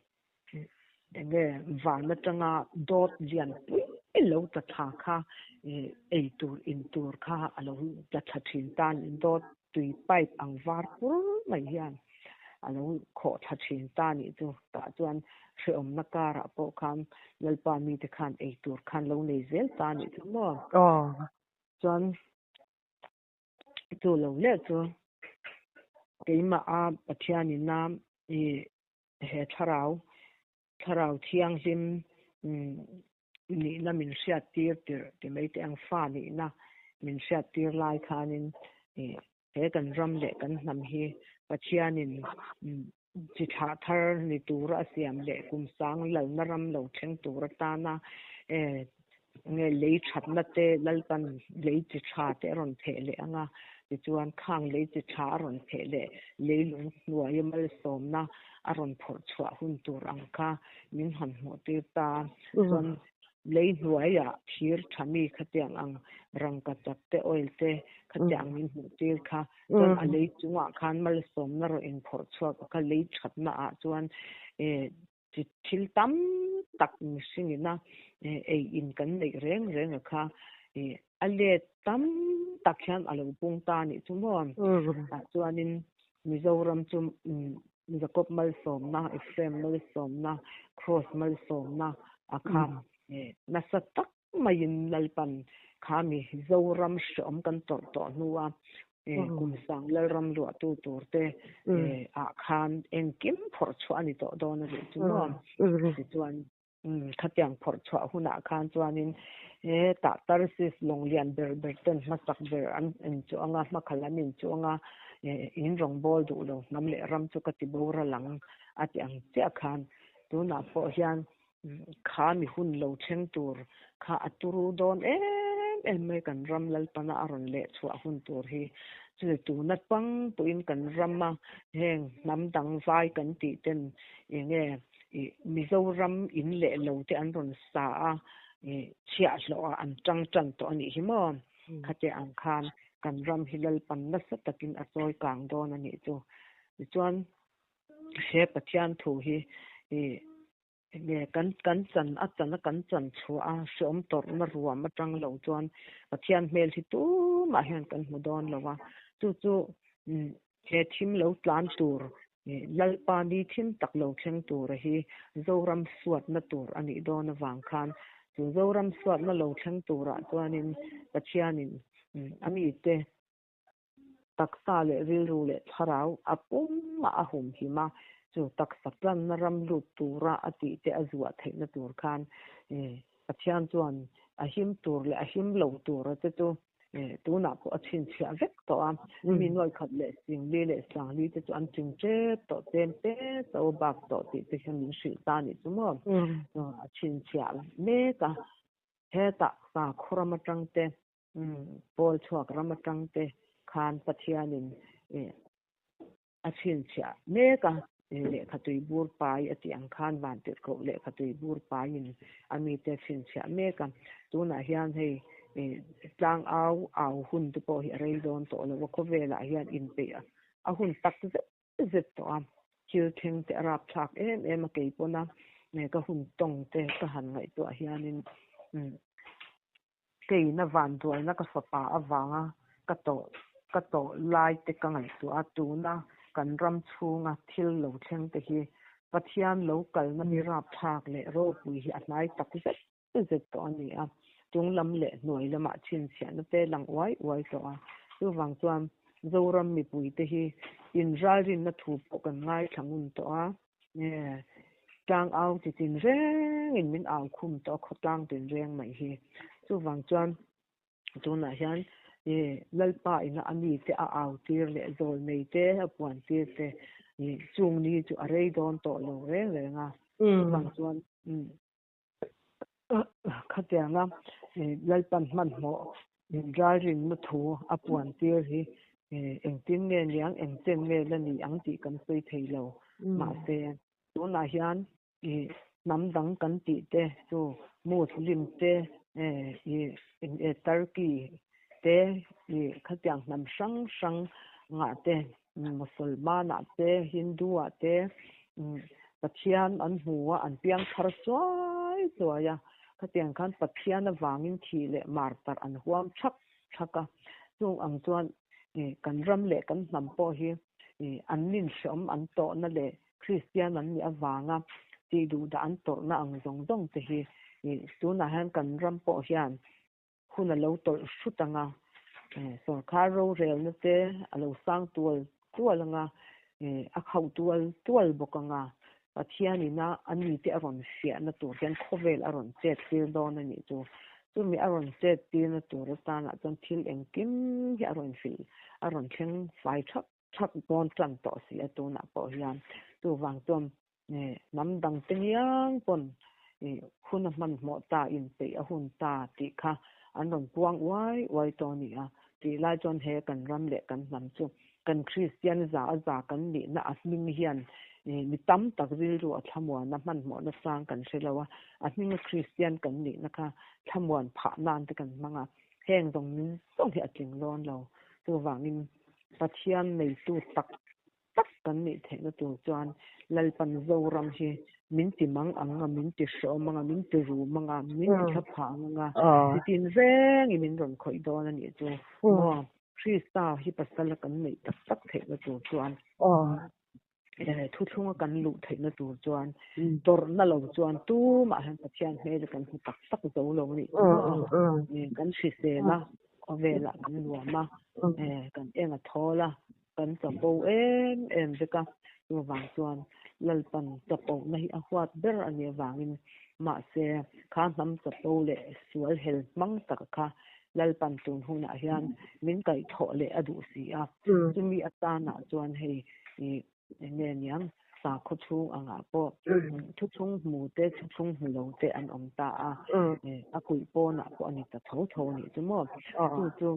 enge van atanga dawt lian pui lo tla thla kha ei tur in tur kha a lo tla thla thin ta a ni. Dawt tui pipe ang var pur mai hian a lo khawh thla thin ta a nih chu. Tah chuan hrehawmna karah pawh khan Lalpa mite khan ei tur khan lo nei zel ta a nih chu maw. Chuan chu lo leh chu keimah a Pathianin a ih He thlarau, thlarau thianghlim nihna min hriat tir tirh ti mai teh ang, fa nihna min hriat tir lai khanin he kan ram leh kan hnam hi Pathianin chi thlah thar ni tura a siam leh kum sang lalna ram lo thleng tur atana nge lei thatna te Lalpan lei chi tha te a rawn pheh leh ang a, tichuan khang lei chi tha a rawn pheh leh leilung hnuaia malsawmna a rawn phawrh chhuah hun tur ang kha min han hmuh tir ta. Chuan lei hnuaiah thir tha mi khatiang ang rangkachak te oil te khatiang min hmuh tir kha chuan a lei chungah khan malsawmna rawn inphawrh chhuak a kha lei thatna ah chuan Chi thil tam tak mihringina ei in kan neih reng reng a kha a let tam tak hian a lo pung ta a nih chu maw? Tah chuanin Mizoram chu Jacob malsawmna, Ephraim malsawmna, Cross malsawmna a kha nasa tak maiin Lalpan kha mi Zoram hreawm kan tawrh tawh hnua kum sang Lalram luahtu tur te ah khan engkim phawrh chhuah a ni tawh dawn a nih chu maw? Tichuan khatiang phawrh chhuah hunah khan chuanin tah Tarsis lawng lian ber ber ten hmasak ber an inchuang a, hmakhal an inchuang a, in rawngbâwl duh lo hnam leh ram chu ka ti boral ang a ti ang chiah khan tunah pawh hian Kha mi hun lo thleng tur kha a turu dawn em em mai kan ram Lalpana a rawn leh chhuah hun tur hi. Chumi tuna pang pawhin kan rama heng hnam dang vai kan tih ten eng nge Mizoram in leh lo te an rawn sa a, chhiahhlawh ah an tang tan tawh a nih hi maw? Khate ang khan kan ram hi Lalpan nasa takin a chawi kang dawn a nih chu. Tichuan he Pathian thu hi Enge kan kan chan a chan a kan chan chhuah a hreawm tawrhna ruam atang lo chuan Pathian hmel hi tumah hian kan hmu dawn lo a, chu chu he thim lo tlan tur Lalpa ni thim tak lo thleng tura hi Zoram suatna tur a nih dawn avang khan chu Zoram suatna lo thleng turah chuanin Pathianin a mite Taksa leh rilru leh thlarau a pumah a humhim a, chu taksa tlanna ram lut tura a tih te a zuah theihna tur khan Pathian chuan a him tur leh a him lo tura te chu tunah pawh a chhinchhiah vek tawh a. Mi nuai khat leh singli leh sangli te chu an tling tep tawh, tlem te cho bak tawh tih te hian min hrilh ta a nih chu maw? A chhinchhiah mek a, hetah sakhaw ram atang te Pawl chhuak ram atang te khan Pathianin a chhinchhiah mek a, lehkha tui bur pai a tih ang khan vantirhkoh lehkha tui bur paiin a mite a chhinchhiah mek a. Tunah hian hei tlang au au hun te pawh hi a rei dawn tawh lo a, khawvelah hian inpeih a hun tak zet zet tawh a, thil thleng te a rapthlak em em a kei pawn a, ka hun tawng te ka han ngaihtuah hianin Keina vanduaina ka fapa avanga ka tawh ka tawh lai te ka ngaihtuah a, tuna kan ram chhunga thil lo thleng te hi Pathian lo kalna mi rapthlak leh ropui hi a hnai tak zet zet tawh a ni a, chung lam leh hnuai lamah chhinchhiahna te lang uai uai tawh a, chuvang chuan Zoram mipui te hi inralrinna thu pawh kan ngaithla ngun tawh a. Nge, tlang au chi tin rengin min au khum tawh a, khawtlang tin reng mai hi. Chuvang chuan tunah hian i Lalpa ina a mite a au tir leh zawl nei te, a puan tir te, i chung ni chu a rei dawn tawh lo reng reng a. Chuvang chuan khatianga Lalpan hmanhmawh inralrinna thu a puan tir hi engtin nge niang, engchen nge la ni ang tih kan sawi thei lo. Mahse, tunah hian hnam dang kan tih te chu Muslim te, Turkey te, khatiang hnam hrang hrang ngah te, Musalman ah te, Hindu ah te Pathian an hmu a, an piang thar chuai chuai a, khatiang khan Pathian avangin thih leh mar tarh an huam thak thak a, chung ang chuan kan ram leh kan hnam pawh hi an ninhreawm an tawhna leh Kristian an nih avanga tih duhdah an tawrhna ang zawng zawng te hi tunah hian kan ram pawh hian hun a lo tawlh hrut ang a, sorkar rorelna te a lo sang tual tual ang a, a khauh tual tual bawk ang a, Pathian ina a mite a rawn fiahna tur hian khawvel a rawn chet tir dawn a nih chu. Chumi a rawn chet tirna tur atanah chuan thil engkim hi a rawn hrilh, a rawn thleng fai thap thap dawn tan tawh si a tunah pawh hian. Chuvang chuan hnam dang te ngiang pawn hun a hmanhmawh ta, inpeih a hun ta tih kha an rawn puang uai uai tawh a ni a. Tih lai chuan he kan ram leh kan hnam chu kan Kristian za a za kan nihna a hming hian mi tam tak rilru a thlamuan a, hmanhmawhna sang kan hre lo a, a hminga Kristian kan nihna kha thlamuan phah nan te kan hmang a, heng zawng zawng hi a tling dawn lo. Chuvangin Pathian neitu tak tak kan nih theihna tur chuan Lalpan Zoram hi min ti mang ang a, min ti hrawm ang a, min ti rum ang a, min ti thla phah ang a, nitin rengin min rawn khawih dawn a nih chu. Maw, Krista hi pasala kan neih tak tak theihna tur chuan, thuthlunga kan luh theihna tur chuan, tawrhna lo chuan tumah hian Pathian hmel kan hmu tak tak zo lo a nih chu maw. Kan hrisel a, khawvelah kan nuam a, kan eng a thawl a, Kan chapo em em vek a, chuvang chuan Lalpan chapohna hi a huat ber a nih avangin mahse kha hnam chapo leh sual hel hmang tak kha Lalpan tun hunah hian min kaihthawh leh a duh si a, chumi atanah chuan hei ih eng nge niang sakhaw chhung angah pawh thuthlung hmu te thuthlung hmu lo te an awm ta a, a kulh pawnah pawh a ni ta tho tho a nih chu maw, chu chu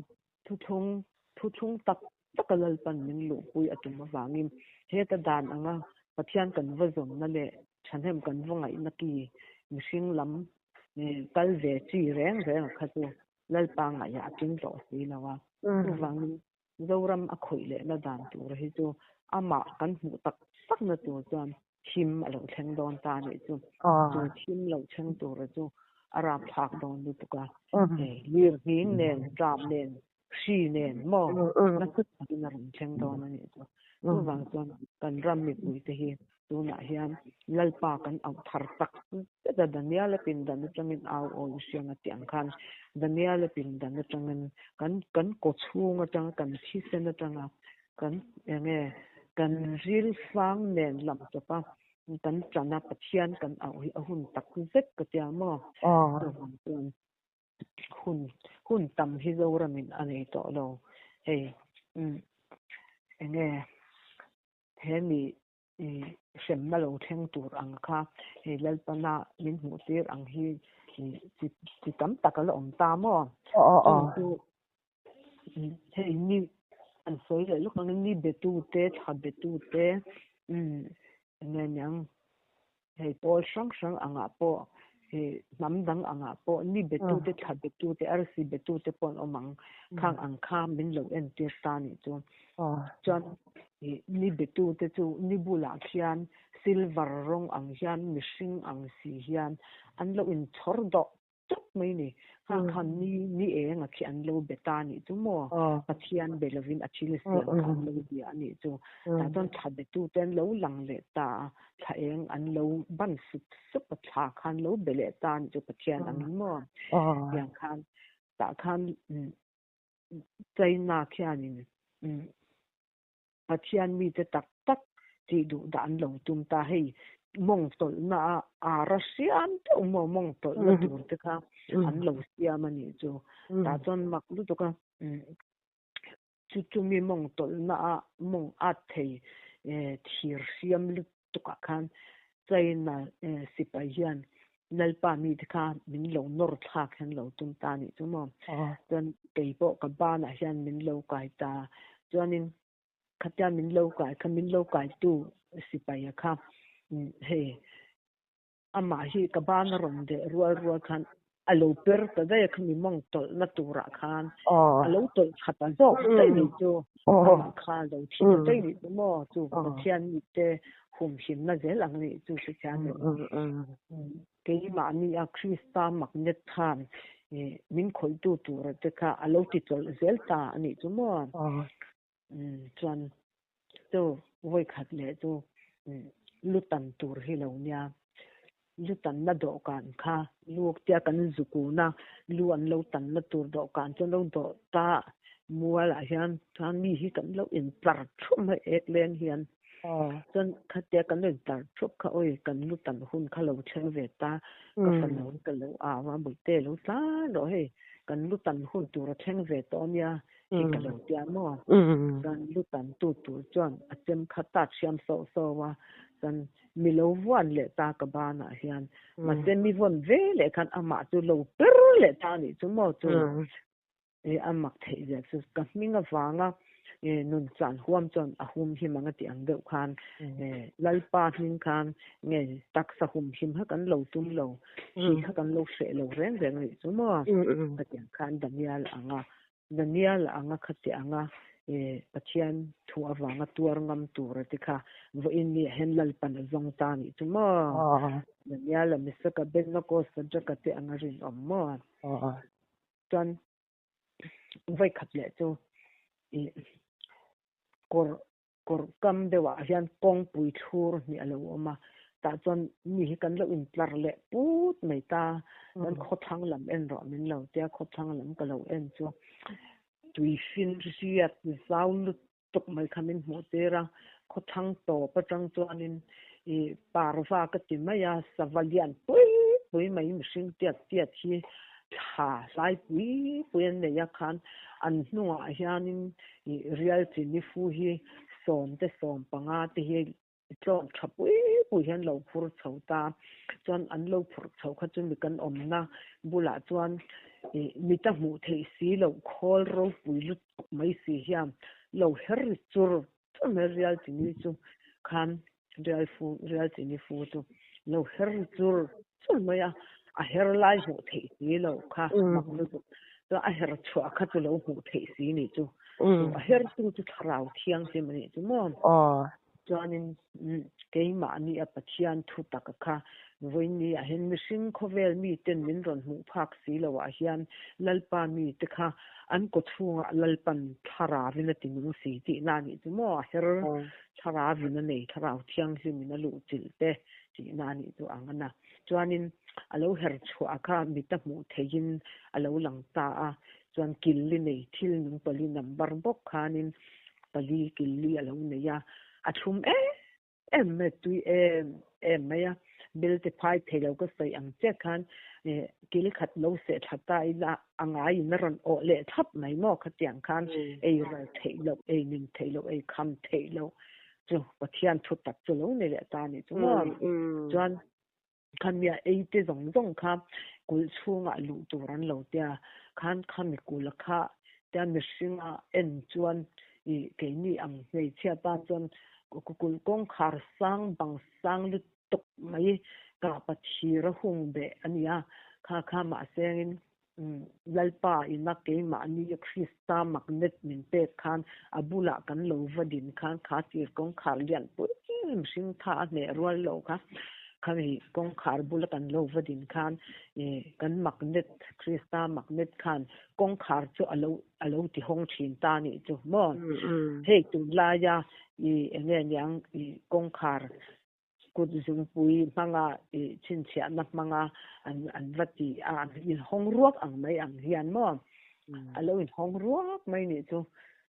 thuthlung thuthlung tak taka Lalpan min luhpui a tum avangin heta dan anga Pathian kan va zawnna leh Thahnem kan va ngaihna ki mihring lam kal ve chi reng reng a kha chu Lalpa ngaihah a tling tawh si lo a. Chuvangin Zoram a khawih lehna dan tur hi chu amah kan hmuh tak takna tur chuan thim a lo thleng dawn ta a nih chu. Chu thim lo thleng tura chu a rapthlak dawn lutuk a. Lir nghing nen, tram nen, hri nen maw nasa takin a rawn thleng dawn a nih chu. Chuvang chuan kan ram mipuite hi tunah hian Lalpa kan auh thar tak zet a, Daniela pindan atangin au aw i hriang a tih ang khan Daniela pindan atangin kan kan kaw chhung atanga kan thisen atanga kan eng nge kan ril sang nen lam chawpa kan chana Pathian kan auh hi a hun tak zet ka tia maw? Chuvang chuan hun hun tam hi Zoramin a nei tawh lo hei umm eng nge he mi hremna lo thleng tur ang kha hei Lalpana min hmuh tir ang hi chi chi tam tak a la awm ta maw chu chu hei ni an sawi leh lawk angin ni betu te thla betu te umm eng nge niang Hei pawl hrang hrang angah pawh, hei hnam dang angah pawh ni betute, thla betute, arsi betute pawh an awm ang. Khang ang kha min lo entir ta nih chu. Chuan ni betute chu ni bulah khian silver rawng ang hian mihring ang si hian an lo inchhawr dawh Tawp mai ni. Nghak khan ni ni eng a khi an lo be ta nih chu maw? Pathian be lovin a thil siam kha an lo bia a nih chu. Tah chuan thla betu te an lo lang leh ta a, thla eng an lo ban sup sup a, thla kha an lo be leh ta a nih chu Pathian angin maw? Tiang khan tah khan China khianin Pathian mite tak tak tih duh dah an lo tum ta. Hei mawng tawlhna a ar a hriam deuh maw mawng tawlhna tur te kha an lo siam a nih chu. Tah chuan mak lutuk a chu chumi mawng tawlhna a mawng at thei thir hriam lutuk ah khan China sipai hian Lalpa mite kha min lo nawr thlak hian lo tum ta a nih chu maw. Chuan kei pawh ka banah hian min lo kai ta. Chuanin khatia min lo kai kha min lo kaitu sipai a kha hei amah hi ka bana rawn deh rual rual khan a lo per ta daih a khami mawng tawlhna turah khan a lo tawlh khat a zawk daih nih chu amah kha a lo thi ta daih nih chu maw chu Pathian mite humhimna zel ang nih chu chu khian keimahni a Krista magnet khan min khawihtu tura te kha a lo ti tawlh zel ta a nih chu maw chuan chu vawikhat leh chu lutan tur hi lo nia lutanna dawhkan kha lu tia kan zukuna lu an lo tanna tur dawhkan chu an lo dawh ta mualah hian chuan mi hi kan lo intlar thup mai ek leng hian chuan khatia kan lo intlar thup kha awi kan lutan hun kha lo thleng ve ta ka fanu hi ka lo au a bawihte lo tlan rawh hei kan lutan hun tur a thleng ve tawh ania hi ka lo tia maw chuan lutan tu tur chuan a chem kha tat hriam sauh sauh a chuan mi lo vuan leh ta ka banah hian mahse mi vawn ve leh khan amah chu lo per leh ta anih chu maw chu e a mak theih zia chu ka hming avanga e nun chan huam chuan a hum him ang a tih ang deuh khan e Lalpa hming khan nge taksa hum him kha kan lo tum lo hi kha kan lo hreh lo reng reng anih chu maw ka tih ang khan Daniel anga Daniel anga khati anga Pathian thu avanga tuar ngam tur a ti kha vawiin ni ah hian Lalpan a zawng ta anih chu maw? Daniel a Misaka Abednego Sadraka te anga rinawm maw? Chuan vawikhat leh chu ih kawr kawr kam deuh ah hian kawngpui thlur hnih a lo awm a, tah chuan mi hi kan lo intlar leh put mai ta, chuan khawthlang lam en rawh min lo tia khawthlang lam ka lo en chu tui fin riat zau lutuk mai kha min hmuh tir a, khawthlang tawp atang chuanin ih parva ka ti mai a, sava lian pui pui mai mihring tiat tiat hi thla hlai pui pui an nei a khan an hnungah hianin Ih rial chi ni fu hi sawm te sawm panga te hi tlawm tha pui pui hian lo phur chho ta. Chuan an lo phur chho kha chu mi kan awmna bulah chuan ih mita hmuh theih si loh khawl ropui lutuk mai si hian lo her ri chur chur mai rial chi ni chu khan rial fu rial chi ni fu chu. Lo her chur chur mai a, a her lai hmuh theih si lo kha mak lutuk. Chuan a her chhuah kha chu lo hmuh theih si nih chu. A her tu chu thlarau thianghlim a nih chu maw? Chuanin keimahni a Pathian thu taka kha vawiin ah hian mihring khawvel miten min rawn hmuh phak si lo ah hian Lalpa mite kha an kawchhungah Lalpan thlaravin a ti nung si tihna a nih chu maw? A her thlarauin a nei, thlarau thianghlimin a luh chilh te tihna a nih chu ang a na. Chuanin a lo her chhuah kha mit a hmuh theihin a lo lang ta a, chuan killi nei thil nung pali number bawk khanin pali killi a lo nei a, a thlum em em mai, tui em em mai a, belte phai thei lo ka sawi ang chiah khan kil khat lo seh thla ta ila a ngaiin a rawn awh leh thlap mai maw khatiang khan ei ral theih loh, ei ning theih loh, ei kham theih loh chu Pathian thu tak chu lo ni leh ta a nih chu maw. Chuan khami a ei te zawng zawng kha kulh chhungah luh tur an lo tia, khan khami kulh kha tia mihringa en chuan ih keini ang hmeichhia tan chuan kulh kawngkhar sang bang sang lutuk tawk mai kapa thir a hung beh a ni a, kha kha mahsengin Lalpa ina keimahni Krista magnet min pek khan a bulah kan lo va din khan kha thir kawngkhar lian pui mihring tha a hneh rual lo kha khami kawngkhar bula kan lo va din khan kan magnet Krista magnet khan kawngkhar chu a lo a lo ti hawng thin ta nih chu maw hei tunlaia i enge niang i kawngkhar Kut zungpui hmanga i chhinchhiahna hmanga an an va ti a, an inhawng ruak ang mai ang hian maw? A lo inhawng ruak mai nih chu.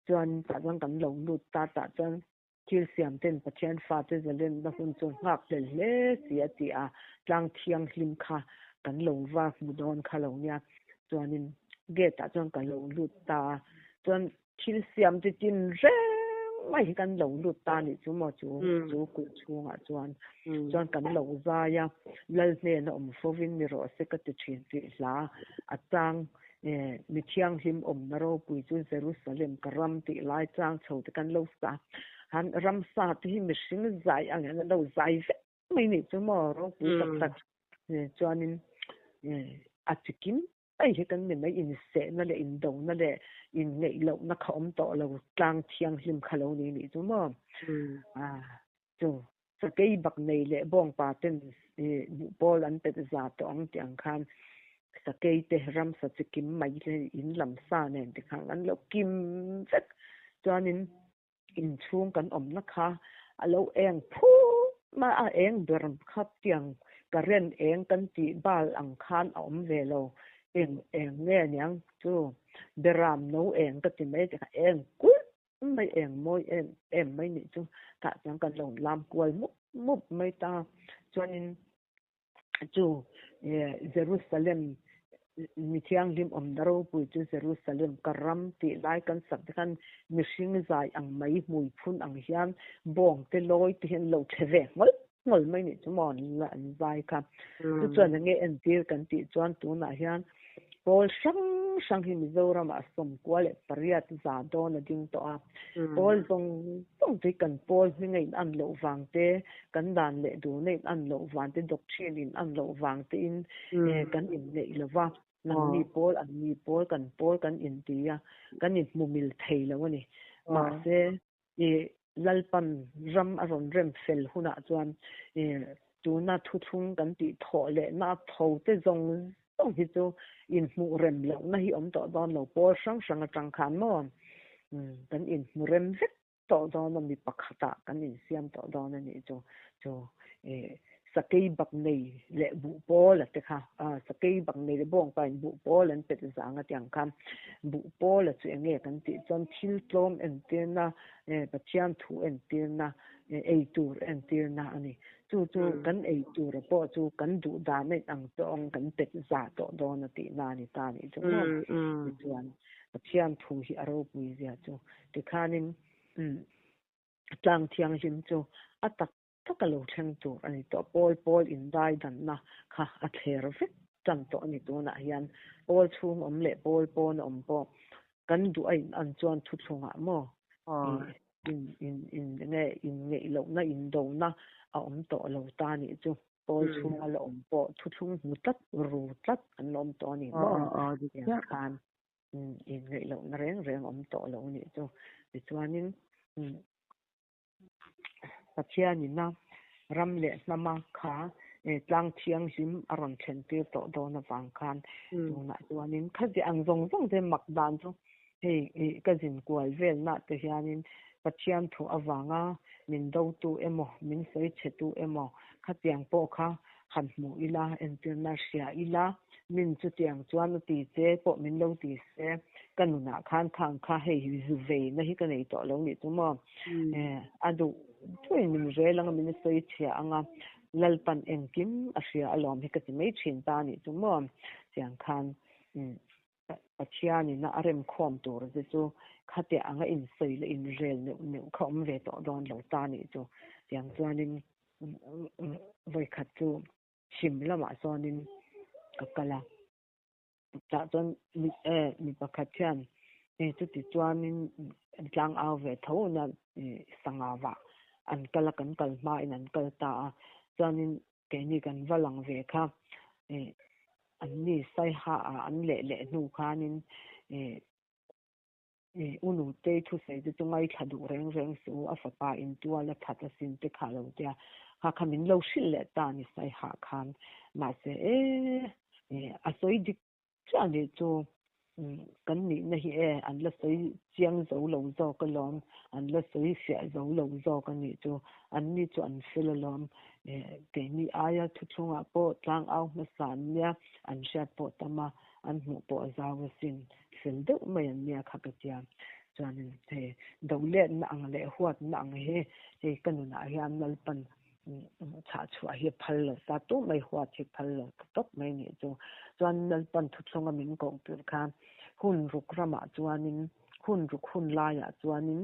Chuan tah chuan kan lo lut ta, tah chuan thil siam ten Pathian fate zalenna hun chu nghak hlel hle si a ti a, tlang thianghlim kha kan lo va hmu dawn kha lo nia. Chuanin gate ah chuan ka lo lut ta a, chuan Thil siam chi tin reng mai hi kan lo lut ta nih chu maw chu chu kulh chhungah chuan chuan kan lo zai a, Lal hnena awm fovin ni rawh se ka ti thin tih hla a chang mi thianghlim awmna ropui chu Jerusalem ka ram tih lai chang chho te kan lo sa han ramsa te hi mihring zai ang hian an lo zai vek mai nih chu maw ropui tak tak chuanin a chikim Hei hi kan ni mai, insehna leh indona leh inngeih lohna kha awm tawh lo, tlang thianghlim kha lo ni nih chu maw? Chu sakei bak nei leh bawngpa ten buhpawl an pet za tawh ang tih ang khan sakei te ramsa chi kim mai te in lam sa nen ti khan an lo kim vek. Chuanin inchhung kan awmna kha a lo eng phut mai a, eng ber kha tiang current eng kan tih bal ang khan a awm ve lo, eng eng nge niang chu beram no eng ka ti mai te kha eng kulh mai eng mawi em em mai nih chu tah chuan kan lo lam kual mup mup mai ta chuanin Chu Jerusalem mi thianghlim awmna ropui chu Jerusalem ka ram tih lai kan sak te khan mihring zai ang mai hmui phun ang hian bawng te lawi te hian lo che ve ngawlh ngawlh mai nih chu maw an zai kha. Chu chuan enge entir kan tih chuan tunah hian Pawl hrang hrang hi Mizoramah 98 za dawn a ding tawh a. Pawl zawng zawng te hi kan pawl hming a in an loh vang te, kan dan leh dun a in an loh vang te, doctrine in an loh vang te in kan inneih lo va. Nangni pawl, anni pawl, kan pawl kan inti a, kan inhmu mil thei lo a ni. Mahse, I Lalpan ram a rawn rem fel hunah chuan tuna thuthlung kan tih thawh leh na tho te zawng zawng hi chu inhmuh rem lohna hi awm tawh dawn lo pawl hrang hrang atang khan maw kan inhmu rem vek tawh dawn a mi pakhatah kan insiam tawh dawn a nih chu chu Sakei bak nei leh buh pawl a te kha, sakei bak nei leh bawngpa in buh pawl an pet zang a tiang kha, buh pawl a chu enge kan tih chuan thil tlawm entirna, Pathian thu entirna, ei tur entirna a ni. Chu chu kan ei tur a pawh chu kan duh dan a inang tawng kan pet za tawh dawn a tihna a ni ta a nih chu maw. Tichuan Pathian thu hi a ropui zia chu tikhanin tlang thianghlim chu a tak tak a lo thleng tur a ni tawh. Pawl pawl indai danna kha a thler vek tan tawh a ni tunah hian. Pawl chhung awm leh pawl pawn a awm pawh kan duh a in an chuan thuthlungah maw in in in nge in ngeih lohna indona a awm tawh lo ta nih chu. Pawl chhunga la awm pawh thuthlung hmu tlat ru tlat an la awm tawh a ni maw? Tiang khan inngaih lohna reng reng awm tawh lo a nih chu. Tichuanin Pathianina ram leh hnama kha tlang thianghlim a rawn thlen tir tawh dawn avang khan tunah chuanin khazi ang zawng zawng te mak dan chu hei ka zin kual velna te hianin Pathian thu avanga min dotu emaw min sawi chhetu emaw khatiang pawh kha han hmu ila entirna hria ila min chutiang chuan a ti che pawh min lo ti se ka nunah khan khang kha hei zu veina hi ka nei tawh lo nih chu maw a duh thuin min rel anga min sawi chhia anga Lalpan engkim a hria alawm hi ka ti mai thin ta nih chu maw tiang khan Pathianin a remkhawm tur te chu khatiah anga insawi leh inrel neuh neuh kha awm ve tawh dawn lo ta nih chu. Tiang chuanin vawikhat chu chhim lamah sawnin ka kal a, tah chuan mi pakhat hian chuti chuanin tlang au ve tho na sangha vah an kal a, kan kal hmain an kal ta a, chuanin keini kan va lang ve kha an ni saiha ah an leh leh hnu khanin u Nutei thusawi te chu ngaithla duh reng reng suh u, a fapa in tual a that asin te kha lo tia kha kha min lo hrilh leh ta a ni saiha khan mahse e a sawi dik Chiah nih chu kan nihna hi e an la sawi chiang zo lo zawk alawm, an la sawi fiah zo lo zawk a nih chu, an ni chu an fel alawm, keini aia thuthlungah pawh tlangau hmasa an nia, an hriat pawh tam a, an hmuh pawh a zau asin, fel deuh mai an nia kha ka tia. Chuanin hei doletna ang leh huatna ang hi hei ka nunah hian Lalpan chhah chhuah hi a phal lo ta tu mai huat hi phal lo ta tawp mai nih chu. Chuan Lalpan thuthlunga min koh tirh khan hun ruk ramah chuanin hun ruk hun laiah chuanin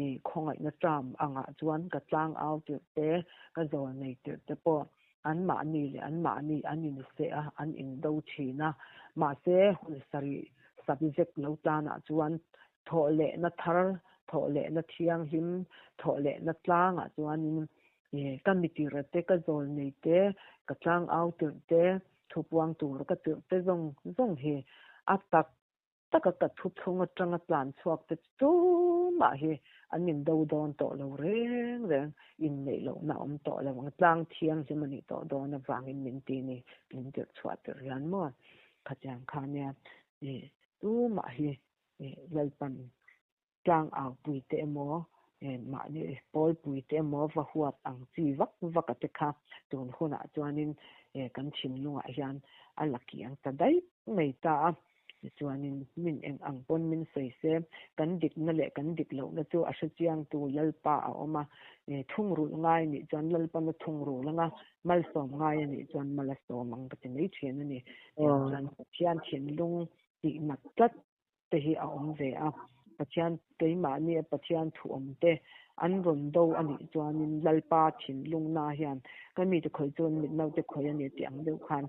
i khawngaihna term angah chuan ka tlang au tirh te ka zawl nei tirh te pawh anmahni leh anmahni an inseh a an indo thin a mahse hun sarih subject lo tanah chuan Thawhlehna thar, thawhlehna thianghlim, thawhlehna tlangah chuanin ka mitira te, ka zawlnei te, ka tlangau tirh te, thupuang tur ka tirh te zawng zawng hi a tak taka ka thuthlung atanga tlan chhuak te chu tumah hi an indo dawn tawh lo reng reng, inneih lohna a awm tawh lo ang, tlang thianghlim a nih tawh dawn avangin min ti ni, min tirh chhuah tirh hian maw khatiang kha nia tumah hi Lalpan tlang au pui te emaw mahni pawl pui te emaw va huat ang chi vak vak a te kha tun hunah chuanin kan thinlungah hian a la kiang ta daih mai ta a. Tichuanin min eng ang pawn min sawi se kan dikna leh kan dik lohna chu a hrechiangtu Lalpa a awm a, thungrulh ngai nih chuan Lalpan a thungrulh anga malsawm ngai a nih chuan mal a sawm ang ka ti mai thin a ni. Tichuan Pathian thinlung tih nat tlat te hi a awm ve a, Pathian keimahni a Pathian thu awm te an rawn do a nih chuanin Lalpa thinlungna hian ka mite khawih chuan mit naute khawih a ni tih ang deuh khan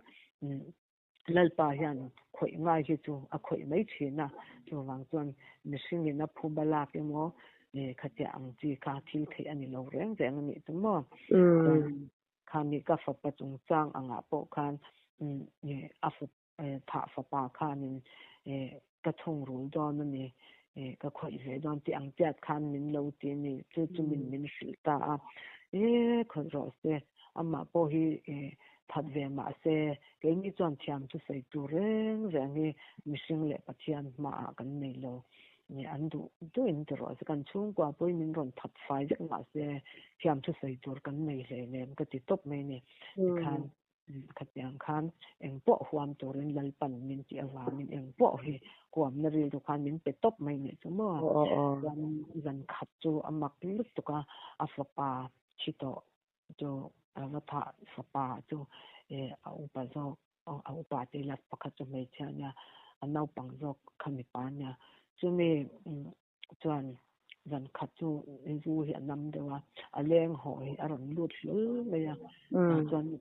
Lalpa hian khawih ngai hi chu a khawih mai thin a, chuvang chuan mihringin a phuba lak emaw khatia ang chi kha thil theih a ni lo reng reng a nih chu maw. Chuan khami ka fapa chungchang angah pawh khan a thah fapa khanin ka thungrul dawn a ni, ka khawih ve dawn tih ang chiat khan min lo ti a ni, chu chu min min hrilh ta a, e khawih rawh se, amah pawh hi that ve mah se, keini chuan thiam chu sawi tur reng reng hi mihring leh Pathian hmaah kan nei lo, an duh duhin ti rawh se, kan chhungkua pawhin min rawn that fai vek mah se thiam chu sawi tur kan nei hleinem ka ti tawp mai a ni, tikhan Khatiang khan engpawh huam turin Lalpan min tih avangin engpawh hi huamna rilru khan min pe tawp mai nih chu maw. Chuan zan khat chu a mak lutuk a, a fapa thi tawh chu a va thah fapa chu a upa zawk a upa te ila pakhat chu hmeichhia a nia, a naupang zawk kha mipa a nia. Chumi chuan zan khat chu zu hi a nam deuh a, a leng haw hi a rawn lut hlul mai a, chuan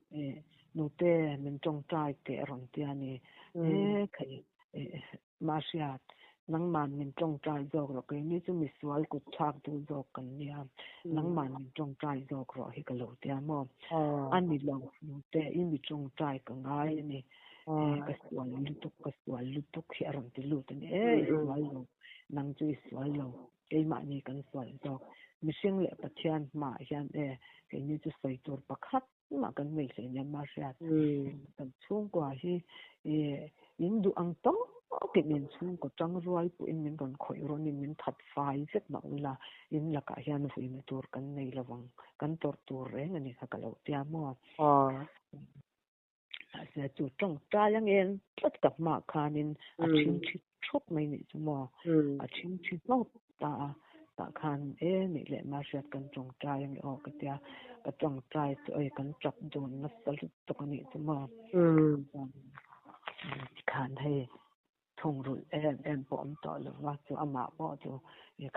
nute min tawngtai teh a rawn ti a ni, he khai mahriat. Nangman min tawngtai zawk rawh keini chu misual kut thlak duh zawk kan nia nangman min tawngtai zawk rawh hi ka lo tia maw a ni lo nute i mi tawngtai ka ngai a ni ka sual lutuk ka sual lutuk hi a rawn ti lut a ni e i sual lo nang chu i sual lo keimahni kan sual zawk mihring leh Pathian hmaah hian e keini chu sawi tur pakhat mah kan nei hle nia ma hriat kan chhungkua hi in duh ang tawkin in chhungkaw tang rual pawhin min rawn khawih rawnin min that fai vek mah ula in lakah hian vuina tur kan nei lovang kan tawrh tur reng a ni kha ka lo tia maw mahse chu tawngtai ang en tlat ka hmaah khanin a ṭhingṭhi thup mai nih chu maw a ṭhingṭhi hlawp ta a tah khan e nih leh ma hriat kan tawngtai ang aw ka tia ka tawngtai chu oi kan tap dun nasa lutuk a nih chu maw tikhan hei thungrulh em em pawh awm tawh lo va chu amah pawh chu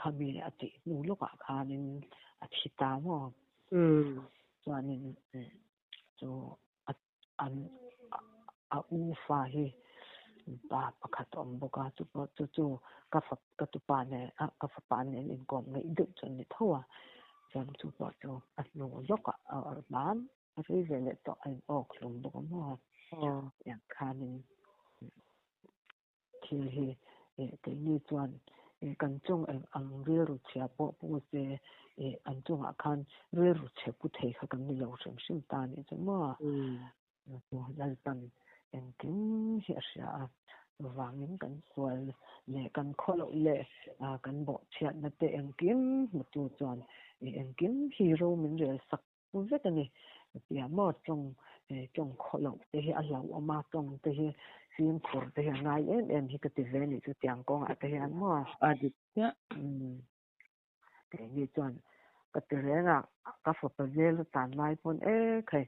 khami a tih hnu lawkah khanin a thi ta maw chuanin chu a an a u fa hi pa pakhat a awm bawk a chu pawh chu chu ka fa ka tupa nen a ka fapa nen inkawm ngeih deuh chu an ni tho a chuan chu pawh chu a hnu lawkah a hman a rei ve leh tawh a in awk hlum bawk a maw tiang khanin Thil hi keini chuan kan chung eng ang rilru chhia pawh pu se an chungah khan rilru chhe pu thei kha kan ni lo hrim hrim ta a nih chu maw? Lalpan engkim hi a hria a, chuvangin kan sual leh kan khawloh leh kan bawhchhiatna te engkim hmutu chuan engkim hi ro min rel sak vek a ni. Tia maw tawng tawng khaw loh te hi a hlauhawm a, tawng te hi fimkhur te hi a ngai em em hi ka ti ve a nih chu tiang kawngah te hian maw. A dik chiah. Keini chuan ka ti reng a, ka fapa zel a tan lai pawn e khai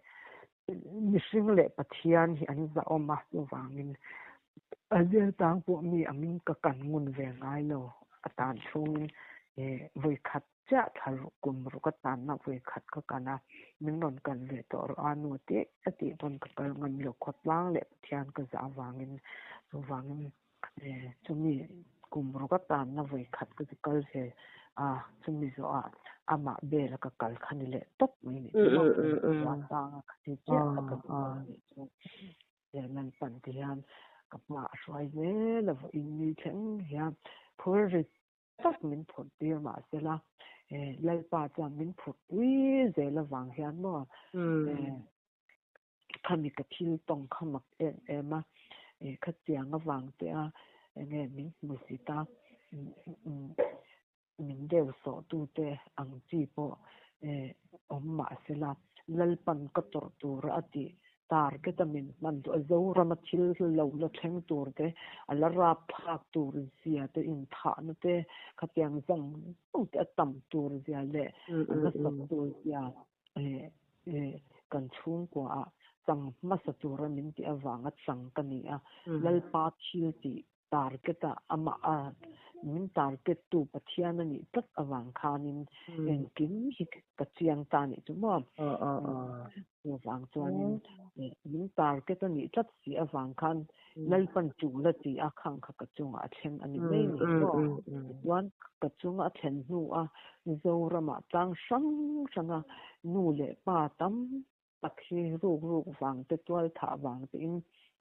mihring leh Pathian hi an zahawm a, chuvangin a zel tang pawh mi angin ka kan ngun ve ngai lo, a tan chhungin vawi khat Chiah thla ruk kum ruk a tanna vawi khat ka kan a, min rawn kal ve tawh rawh a nu tih a tih pawn ka kal ngam lo, khawtlang leh Pathian ka zah avangin chuvangin chumi kum ruk a tanna vawi khat ka zu kal ve a, chumi zawhah amah bela ka kal kha ni leh tawp mai nih chu maw kum tanga kha ti chiah kha ka zu kal nih chu. Lalpan ti hian ka hmaah a hruai zel a vawiin ni thleng hian phur rit tak min phurh tir mah sela Lalpa chuan min phurh pui zel avang hian maw khami ka thil tawng kha mak em em a khatiang avang te a enge min hmu zit a min deuh sawh tu te ang chi pawh awm mah sela Lalpan ka tawrh tur a tih Target a min hman duh a, Zorama thil lo la thleng tur te, a la rap thlak tur zia te, inthahna te, khatiang zawng zawng te a tam tur zia leh a nasat tur zia kan chhungkua ah chang hmasa tura min tih avanga chang ka ni a, Lalpa thil tih target a amah a min target tu Pathian a nih tlat avang khanin engkim hi ka chiang ta nih chu maw chuvang chuanin min target a nih tlat si avang khan Lalpan tul a ti a khang kha ka chungah a thleng a ni mai ni maw tichuan ka chunga a thlen hnu a Mizoramah tlang hrang hranga nu leh pa tam tak hi ruk ruk vang te tual thah vang te in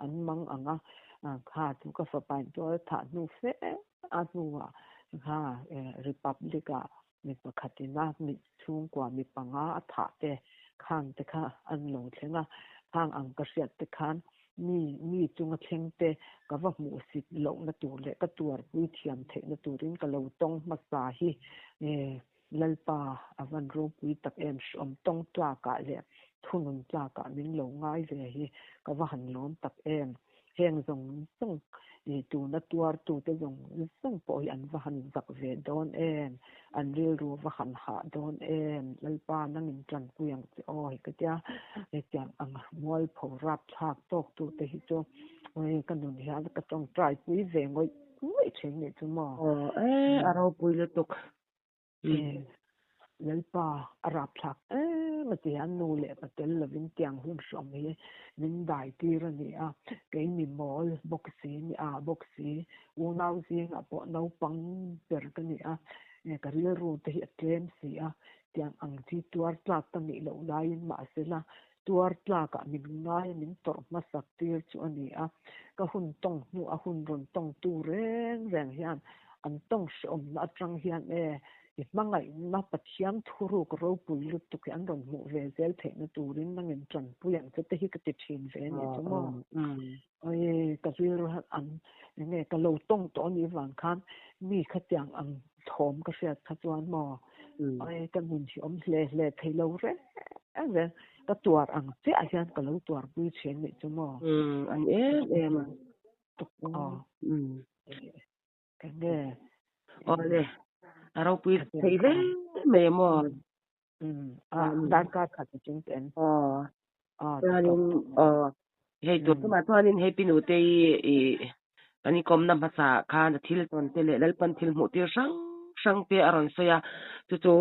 an mang ang a, kha chu ka fapa in tual thah hnu fe a hnuah kha Republic ah mi pakhat in a mi chhungkua mi panga a thah te khang te kha an lo thleng a, khang ang ka hriat te khan mi mi chunga thleng te ka va hmuh sit lohna tur leh ka tuarpui thiam theihna turin ka lo tawng hmasa hi Lalpa a van ropui tak em hriawm tawng tlakah leh thunun tlakah min lo ngai ve hi ka va han lawm tak em. Heng zawng zawng i tuna tuartute zawng zawng pawh hi an va han zak ve dawn em, an rilru va han hah dawn em. Lalpa nangin tanpui ang che aw hi ka tia hetiang ang mualpho rapthlak tawktute hi chu ka nun hian ka tawngtai pui ve ngawih ngawih thin nih chu maw. Aw e a ropui lutuk. Lalpa a rapthlak em. a ti hian nu leh pa tel lovin tiang hun hrawm hi min dai tir a ni a, kei mi mawl bawk si, mi â bawk si, unau zingah pawh naupang ber ka ni a, ka rilru te hi a tlem si a, tiang ang chi tuar tlak ka nih loh laiin mahsela tuar tlakah min ngai a, min tawrh hmasak tir chu a ni a, ka hun tawng hnu a hun rawn tawngtu reng reng hian an tawng hrehawmna atang hian e i hmangaihna Pathian thuruk ropui lutuk hi an rawn hmuh ve zel theihna turin nangin tanpui ang che te hi ka ti thin ve a nih chu maw. Oi ka rilru an enge ka lo tawng tawh a nih vang khan mi khatiang ang thawm ka hriat kha chuan maw oi ka nun hi awm hle hle thei lo reng reng ka tuar ang chiah hian ka lo tuarpui thin nih chu maw. An em em a. Enge? Awle, a ropui thei hle mai a maw? Darkar khat a ching ten. Aw. Chuanin aw hei tur tumah chuanin hei Pinute i i kan inkawmna hmasa khan a thil tawn te leh Lalpan thil hmuh tir hrang hrang te a rawn sawi a, chu chu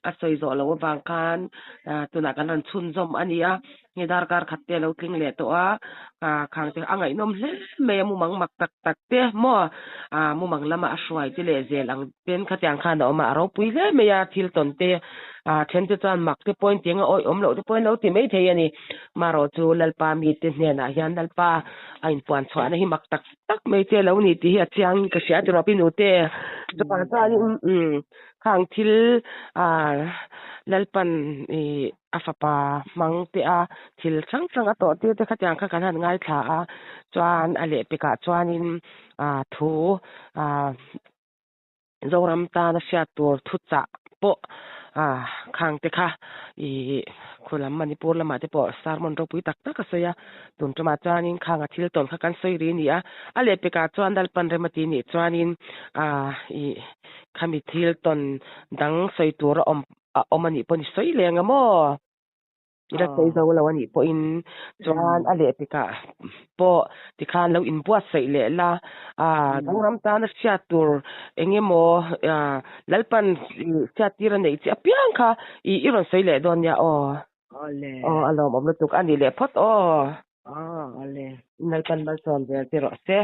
a sawi zawh loh avang khan tunah kan rawn chhunzawm a ni a. Hei darkar khat te a lo tling leh tawh a, ah khang te a ngaihnawm hle mai a mumang mak tak tak te maw ah mumang lama a hruai te leh zel ang ten khatiang khan a awm a, a ropui hle mai a thil tawn te ah then te chuan mak te pawhin ti anga awih awm loh te pawhin lo ti mai thei a ni. Marawh chu Lalpa mite hnenah hian Lalpa a inpuan chhuahna hi mak tak tak mai che lo ni tih hi a chiang ka hria a ti rawh Pi Nute. Chuvang chuanin umm khang thil ah Lalpan ih a fapa hmang te a thil hrang hrang a tawh tir te khatiang kha kan han ngaithla a chuan a lehpekah chuanin ah thu ah Zoram tana hriat tur thuchah pawh ah khang te kha ih khulam Manipur lamah te pawh sermon ropui tak tak a sawi a tun tumah chuanin khang a thil tawn kha kan sawi rih a ni a a lehpekah chuan Lalpan rem a ti nih chuanin ah ih khami thil tawn dang sawi tur a awm a awm a nih pawh ni sawi leng a maw? I la sawi zo lo a nih pawhin chuan a lehpekah pawh tikhan lo inbuatsaih leh la, ah Zoram tana hriat tur eng emaw ah Lalpan hriat tir a neih chi apiang kha i i rawn sawi leh dawn nia aw. Aw a lawmawm lutuk a ni leh phawt aw. Aw ale. Lalpan malsawm zel che rawh se.